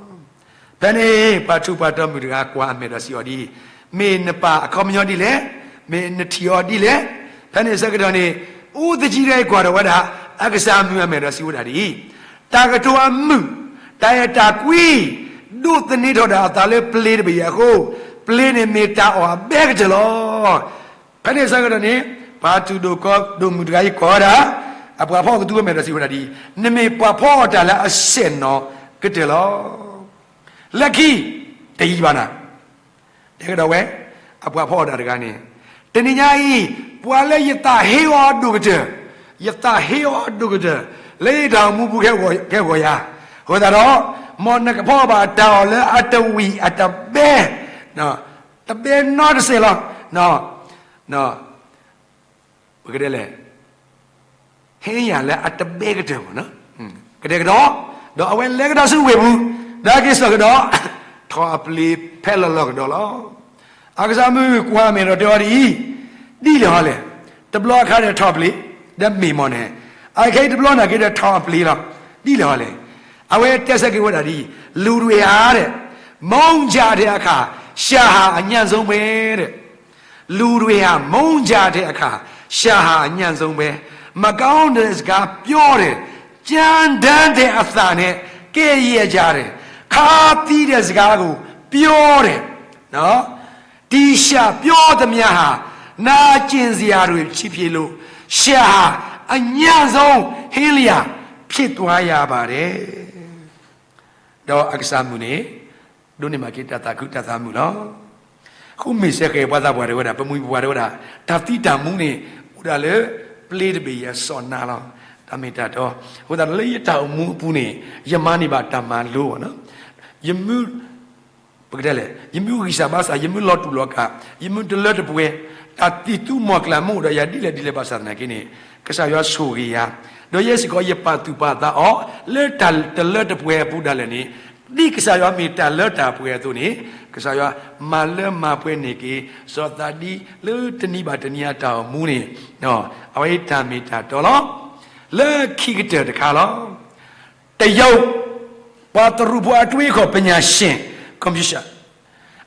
ဖဲန့ၣ် ပှၤထူးပှၤတီၤမုၣ်တဂၤကွၢ်အမဲာ်ဒီးစံးအီၤဒ်အံၤ, မ့ၢ်နပၢ်အခီပညီဒ်လဲၣ်, မ့ၢ်နထံၣ်အီၤဒ်လဲၣ်. ဖဲန့ၣ်ဆၢကတီၢ်န့ၣ် အိၣ်သယံၤတဂၤအံၤကွၢ်ထီၣ်ဝဲဒၣ် အကစၢ်မုၣ်အမဲာ်ဒီးစံးဝဲဒၣ်ဒ်အံၤ, တၢ်ကတိၤအမုာ်, တၢ်အဲၣ်တၢ်ကွံ ဒိးသန့ၤထီၣ်ဒၣ်အသးလၢပျ့တဘ့ၣ်အံၤအဃိ, ပျ့န့ၣ်မ့ၢ်တၢ်အီၣ်အဘဲကတၢၢ်လီၤ. ဖဲန့ၣ်ဆၢကတီၢ်န့ၣ် ပှၤထူးဒိၣ်ကီဒိၣ်မုၣ်တဂၤအံၤကွၢ်ဝဲဒၣ် အပှၤဖီၣ်အီၤကသူအမဲာ်ဒီးစံးဝဲဒၣ်ဒ်အံၤ, နမ့ၢ်ပှၤဖီၣ်အီၤတၢ်လၢအစဲၣ်နီၤကတၢၢ်လီၤ. လၢခံ တယံာ်ဘၣ်နၤ, တဲကဒီးဝဲ အပှၤဖီၣ်အီၤတၢ်တဂၤန့ၣ်, တနံၤညါအံၤ ပှၤလၢယသးဟ့အီၤဒိၣ်ကတၢၢ်, ယသးဟ့အီၤဒိၣ်ကတၢၢ် လၢယတၢ်အိၣ်မူပူၤကဟဲဂီၤယၤ, အဃိသတးဒီး မ်နကဖီၣ်ဘၣ်တၢ်အီၣ်လၢအတဝံၣ်အတဘဲ တဘဲနီတစဲးလီၤ. ပကတဲလဲၣ်, ဟ့ယၤလၢအတဘဲကတၢၢ်မ့ၢ်နီၤ, ကတဲာ်ကတီၤ, ဒီးအဝဲလဲၤကဒီးဆူဝ့ၢ်ပူၤ, ဒီးက့ၤစိာ်ကဒီး ထီၣ်အပျ့ဖဲလီၤလီၤကဒီးလီၤ. အကစၢ်မုၣ်ကွၢ်အမဲာ်ဒီးတဲအီၤဒ်အံၤ, ဒ်လဲၣ်ဟီလဲၣ်, တဘျီအခါဒီးထီၣ်အပျ့ၤ, ဒီးမ့ၢ်မ့ၢ်န့ၣ်, အခဲအံၤတဘျီနာ်က့ဒီးထီၣ်အပျ့ၤလီၤ, ဒ်လဲၣ်ဟီလဲၣ်. အဝဲတဲဆၢက့ၤဝဲဒၣ်ဒ်အံၤ, လူၤတဝ့ၢ်ဧါဒီး, မုန်းကြတဲ့အခါ ရှာဟာအညံ့ဆုံးပဲတဲ့. လူတွေဟာ မုန်းကြတဲ့အခါ ရှာဟာအညံ့ဆုံးပဲ, မကောင်းတဲ့စကားပြောတယ်, ကြမ်းတမ်းတဲ့အသံနဲ့ ကဲ့ရဲ့ကြတယ်, ခါသီးတဲ့စကားကို ပြောတယ်နော်, တီႈရှာပြောသမျှဟာ နာကျင်စရာတွေဖြစ်ဖြစ်လို့ ရှာဟာအညံ့ဆုံးဟင်းလျာဖြစ်သွားရပါတယ်. ဒီးအကစၢ်မုၣ်န့ၣ် ဒိးန့ၢ်ဘၣ်က့ၤတၢ်သးခုတၢ်သးမုာ်လီၤ. ဃိမ့ၢ်စ့ၢ်ကီးပှၤသးပှၢ်တဲဝဲဒၣ် ပမှံၤပပှၢ်တဲဝဲဒၣ် တၢ်သံတၢ်မူန့ၣ် အိၣ်ဒၣ်လၢ ပျ့တဘ့ၣ်အံၤအစီၣ်နါလီၤ. တၢ်မ့ၢ်တၢ်တီ, အဃိသတးဒီးလၢယတၢ်အိၣ်မူအပူၤန့ၣ် ယမၤန့ၢ်ဘၣ်တၢ်မၤလိ, ယမုၢ် ပကတဲလဲၣ်, ယမုၢ်ဂံၢ်စၢ်ဘါစၢ်, ယမုၢ်လီၤတူာ်လီၤကာ်, ယမုၢ်တလၢတပှဲၤ, တၢ်သံၣ်သူမီၢ်ကျၢ်မ့ၢ်အိၣ်ဒီးယၤဒ်လဲၣ်ဒ်လဲၣ် ဘၣ်ဆၣ်သနာ်က့န့ၣ် ကစၢ်ယွၤဆိၣ်ဂ့ၤယၤ, ဒီးယဲစ့ၢ်ကီးယပာ်သူၣ်ပာ်သးအီၤ လၢတၢ်တလၢတပှဲၤအပူၤဒၣ်လဲာ်န့ၣ်, ဒ်ကစၢ်ယွၤမ့ၢ်တၢ်လၢတၢ်ပှဲၤအသိးန့ၣ် ကစၢ်ယွၤမၤလၢမၤပှဲၤန့ၢ်က့ၤ စီၤသးဒံလၢတနံၤဘၣ်တနံၤအတၢ်အိၣ်မူန့ၣ်, အဝဲတၢ်မ့ၢ်တၢ်တီလီၤ. လၢခံကတၢၢ်တခါလီၤ. တရုတ်, ပှၤသရူးဖိအတွေးအခေါ် ပညာရှင် ကွန်ဖျူရှၢၣ်,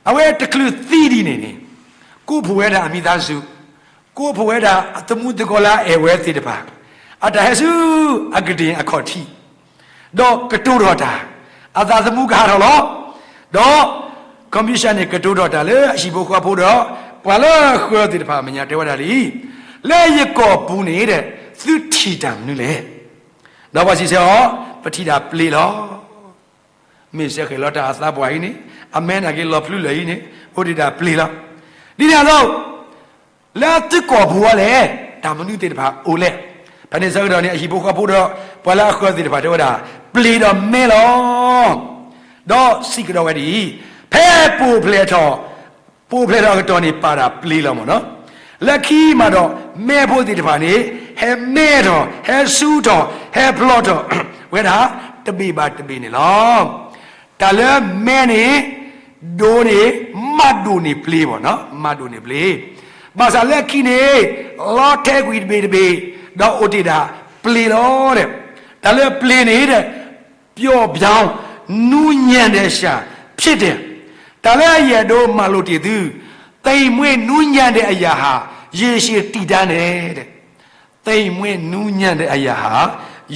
အဝဲတချုးသံဒ်န့ၣ်န့ၣ် ကိးဖှိၣ်ဝဲဒၣ်အမိသားစု, ကိးဖှိၣ်ဝဲဒၣ်အသမူသကိးလၢအအဲၣ်ဝဲသ့ၣ်တဖၣ်, အတၢ်ဟဲဆူအကဒ့ၣ်အခီၣ်ထံး, ဒီးကတိၤထီၣ်တၢ်, အသးသမူကဟးထီၣ်လီၤ. ဒီး ကွန်ဖျူရှၢၣ်န့ၣ် ကတိၤထီၣ်တၢ်လၢအဟံၣ်ဖိဃီဖိဒီး ပှၤလၢအဃၢၤသ့ၣ်တဖၣ်အမဲာ်ညါတဲဝဲဒၣ်ဒ်အံၤ, လၢယကီၢ်ပူၤန့ၣ်ဒီး သုထံၣ်တၢ်မနုၤလဲၣ်. ဒီးပှၤစံးဆၢအီၤ, ပထံၣ်ဒၣ်ပျ့ၤလီၤ. မ့ၢ်စ့ၢ်ကီးလီၤတၢ်အသးပှၢ်အံၤန့ၣ်, အမဲာ်နာ်က့လီၤဖျုလၢာ်အံၤန့ၣ်, အိၣ်ဒံးဒၣ်ပျ့ၤလီၤ. ဒ်န့ၣ်အသိး, လၢသုကီၢ်ပူၤအံၤလဲၣ်, တၢ်မနုၤသ့ၣ်တဖၣ်အိၣ်လဲၣ်. ဖဲန့ၣ်ဆၢကတီၢ်န့ၣ် အဟံၣ်ဖိဃီဖိဒီး ပှၤလၢအဃၢၤသ့ၣ်တဖၣ်တဲဝဲဒၣ်, ပျ့ၤဒီးမဲလီၤ. ဒီးစံးကဒီးဝဲဒ်အံၤ, ဖဲပိာ်ဖျဲးထီၣ် ပိာ်ဖျဲးထီၣ်အကတီၢ်န့ၣ် ပာ်ဒၣ်ပျ့ၤလီၤမ့ၢ်နီၤ. လၢခံမးဒီး မဲဖိသ့ၣ်တဖၣ်န့ၣ် ဟဲမဲထီၣ်, ဟဲဆူထီၣ်, ဟဲဖျိးထီၣ်ဝဲဒၣ် တဘ့ၣ်ဘၣ်တဘ့ၣ်န့ၣ်လီၤ. တၢ်လၢမဲန့ၣ် ဒိးန့ၢ် မၤဒိၣ်န့ၢ်ပျ့ၤမ့ၢ်နီၤ, မၤဒိၣ်န့ၢ်ပျ့ၤ. ဘၣ်ဆၣ်လၢခံန့ၣ် လီထဲကွံာ်တဘ့ၣ်တဘ့ၣ်, ဒီးအိၣ်တ့ၢ်ဒၣ်ပျ့ၤလီၤ. တၢ်လၢပျ့ၤန့ၣ် ပျော့ပြောင်း, နူးညံ့တဲ့ဆရာဖြစ်တယ်. တၢ်လၢအယအဲၣ်ဒိးမၤလိာ်တ့ၢ်သု, သိမ်မွေ့နူးညံ့တဲ့အရာဟာ ရေရှည်တည်တတ်တယ်. သိမ်မွေ့နူးညံ့တဲ့အရာဟာ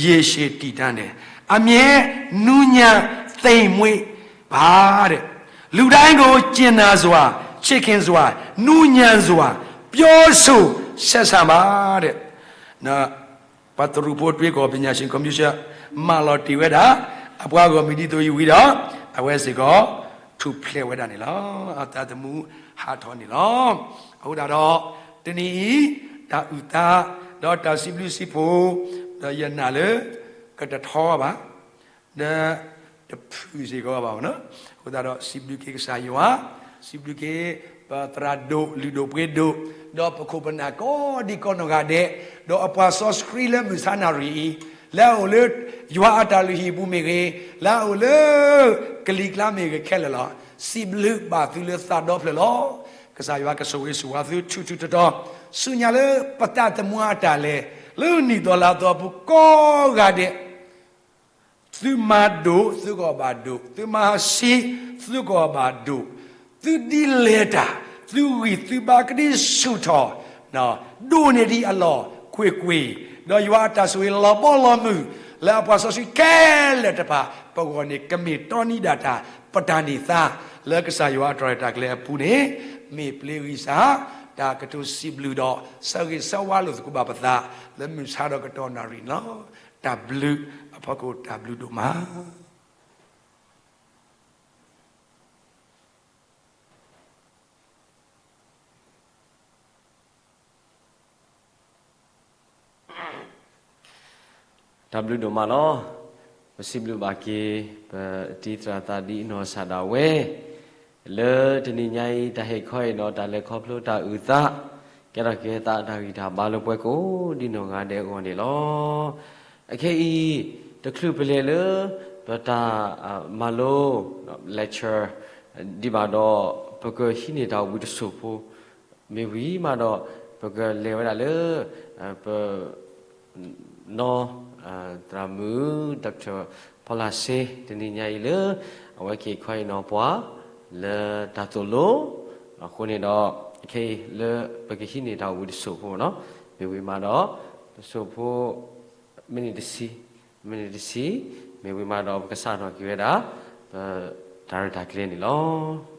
ရေရှည်တည်တတ်တယ်. အမြဲနူးညံ့သိမ်မွေ့ပါတဲ့. လူတိုင်းကို ကျင်နာစွာ, ချစ်ခင်စွာ, နူးညံ့စွာ ပြောဆိုဆက်ဆံပါတဲ့. ပှၤတရူးဖိ တွေးခေါ် ပညာရှင် ကော်မတီ မၤလီၤတ့ၢ်ဝဲဒၣ် အပှၤဂီၢ်မုၢ်ဒ်သိးအံၤဝံၤဒီး အဝဲစ့ၢ်ကီး ထူၣ်ဖျဲးဝဲဒၣ်န့ၣ်လီၤ. အသးသမူဟးထီၣ်န့ၣ်လီၤ. အဃိသတးဒီး တနံၤအံၤ တၢ်အုၣ်သး ဒီးတၢ်စံးဘျုးစံးဖှိၣ် ဒီးယနာ်လၢ ကတထီဘၣ် ဒီးတဖုၣ်စ့ၢ်ကီးဘၣ်. အဃိသတးဒီး စံးဘျုးက့ၤကစၢ်ယွၤ, စံးဘျုးက့ၤ ပသရၣ်ဒိၣ်လုၢ်ဒိၣ်ပှ့ၤဒိၣ်, ဒီးပခိၣ်ပနၢ်ကိးဒံကိးနီၢ်ဂၤဒဲး, ဒီးအပှၤစီဆှံလၢမုၢ်ဆါနၣ်ရံၣ်အံၤ, လၢအအိၣ်လၢ ယွၤအတၢ်လုၢ်ဟံၣ်ပူၤမ့ၢ်ဂ့ၤ, လၢအအိၣ်လၢ ကလံၤကျါမ့ၢ်ဂ့ၤခဲလၢာ်လီၤ. စံးဘျုးဘၣ်သုလၢသးဒီဖျၢၣ်လီၤ. ကစၢ်ယွၤကဆိၣ်ဂ့ၤဆိၣ်ဝါသုထူထူတီတီ, ဆူညါလၢပသးသမူအတၢ်လဲၤ လၢနံၣ်သီလါသီအပူၤကိးဂၤဒဲး သုမၤဒိၣ် သုကဘၣ်ဒိၣ်, သုမၤဆံး သုကဘၣ်ဒိၣ်, သုဒ်လဲၤတၢ် သုဂံၢ်သုဘါကဒံဆူၣ်ထီၣ်, ဒိၣ်န့ၢ်ဒံးအလီၢ်ကွ့ၢ်ကွ့ၢ်, ဒီးယွၤအတၢ်ဆိၣ်ဂ့ၤလီၤဘီလီၤမုၢ် လၢအပှၤစီဆှံခဲလၢာ်တဖၣ် ပဂီၢ်န့ၣ် ကမ့ၢ်တီနံၤဒၣ်တၢ် ပတၢ်န့ၢ်သါ လၢကစၢ်ယွၤအတၢ်ရဲၣ်တၢ်ကျဲၤအပူၤန့ၣ် မ့ၢ်ပျ့ၤဂံၢ်စၢ် တၢ်ကတိၤစံးဘျုးဒီး ဆၢဂ့ၤဆၢဝါလိာ်သကိးဘၣ်ပသး လၢမုၢ်ဆါဒီးကတီၢ်နၣ်ရံၣ်န့ၣ်လီၤ. တၢ်ဘျုးအဖီခိၣ်တၢ်ဘျုးဒိၣ်မး. တၢ်ဘျုးဒိၣ်မးလီၤ. ပစံးဘျုးဘၣ်က့ၤ ပတံၤသရၣ်သးဒ်အနီၢ်ကစၢ်ဒၣ်ဝဲ လၢတနံၤညါအံၤ တၢ်ဟ့ၣ်ခီအံၤဒီး တၢ်လဲၤခီဖျိတၢ်အုၣ်သး ကဲထီၣ်က့ၤသးတၢ်ဂံၢ်တၢ်ဘါလၢပှၤကိးဒံနီၢ်ဂၤဒဲးအဂီၢ်န့ၣ်လီၤ. အခဲအံၤ တချုးပလဲၤလၢ ပတၢ်မၤလိ lecture ဒံးဘၣ်ဒီး ပကဟံးန့ၢ်တၢ်အိၣ်ဘှံးတစိၢ်ဖိ မ့ၢ်ဝံၤမးဒီး ပကလဲၤဝဲဒၣ်လၢ ပ နီၢ် သရၣ်မုၣ် Doctor ဖီလာ်စ့ တနံၤညါအံၤလၢ အဝဲက့ၤခီအံၤနီၢ်ပှၤ လၢတၢ်သိၣ်လိ အဃိန့ၣ်ဒီး ခဲအံၤလၢပကဟံးန့ၢ်တၢ်အိၣ်ဘှံးတစိၢ်ဖိနီၤ မ့ၢ်ဝံၤမးဒီး တစိၢ်ဖိ မ့ၢ်န့ၣ်တဆံ မ့ၢ်န့ၣ်တဆံ မ့ၢ်ဝံၤမးဒီး ပကစးထီၣ်က့ၤဝဲဒၣ် ပတၢ်ရဲၣ်တၢ်ကျဲၤန့ၣ်လီၤ.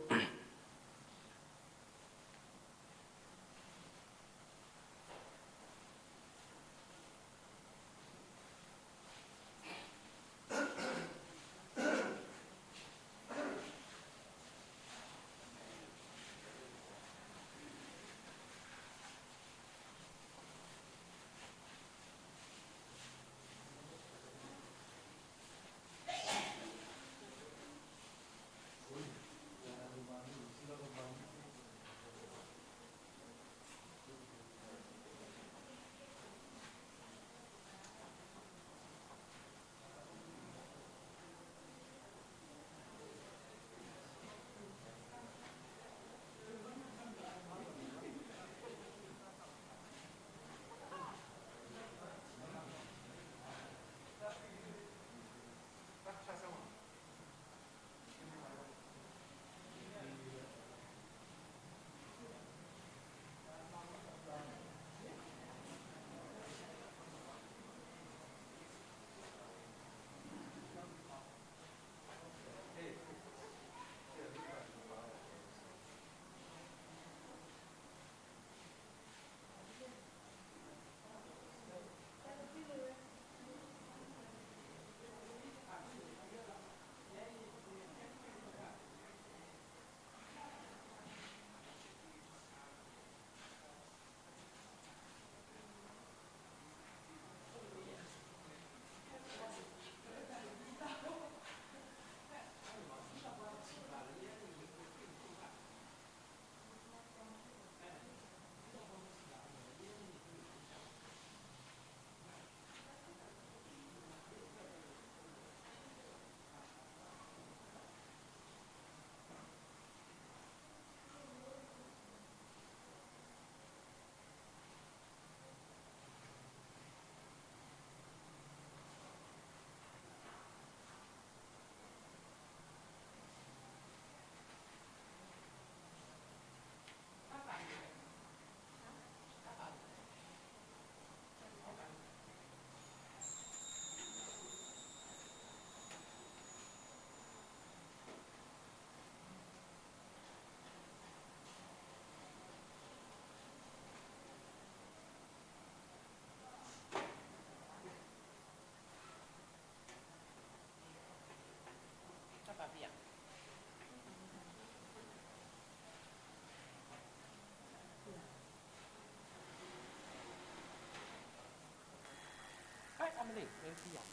Where we are?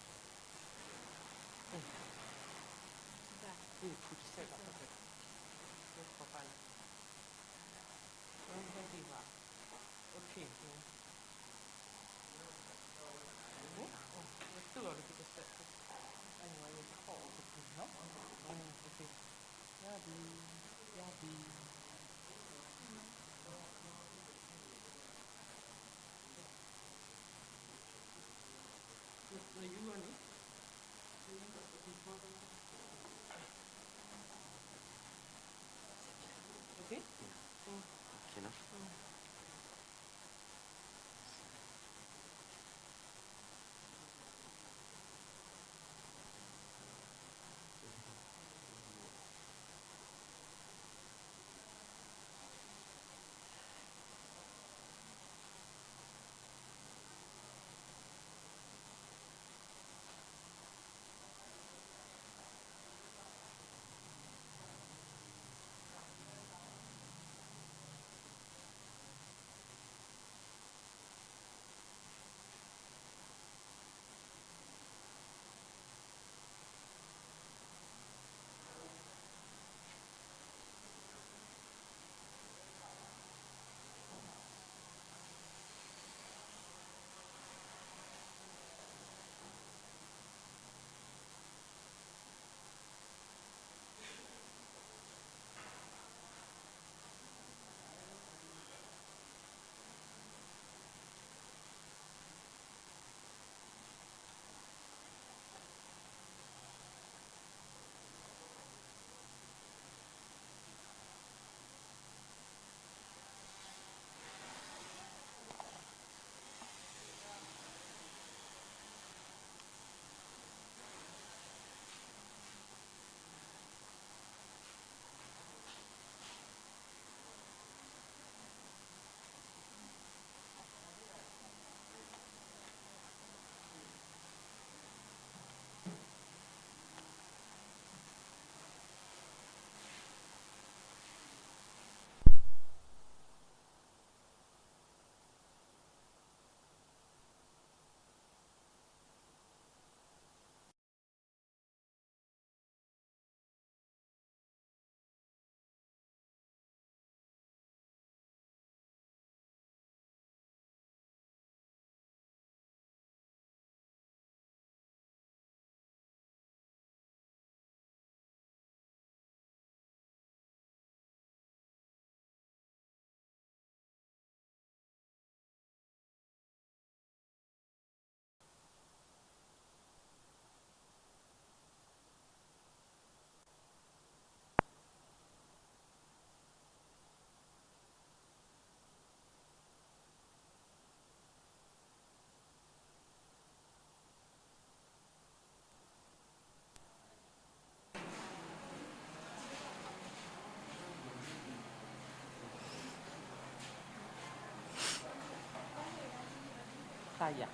Mm. Mm, put set up. Okay. Let's go find. Where we are? Okay. Mm. Mm. Oh, let's do a little bit of set. Anyway, let's call the thing, no? Mm, okay. Yadi, yadi. Kaya.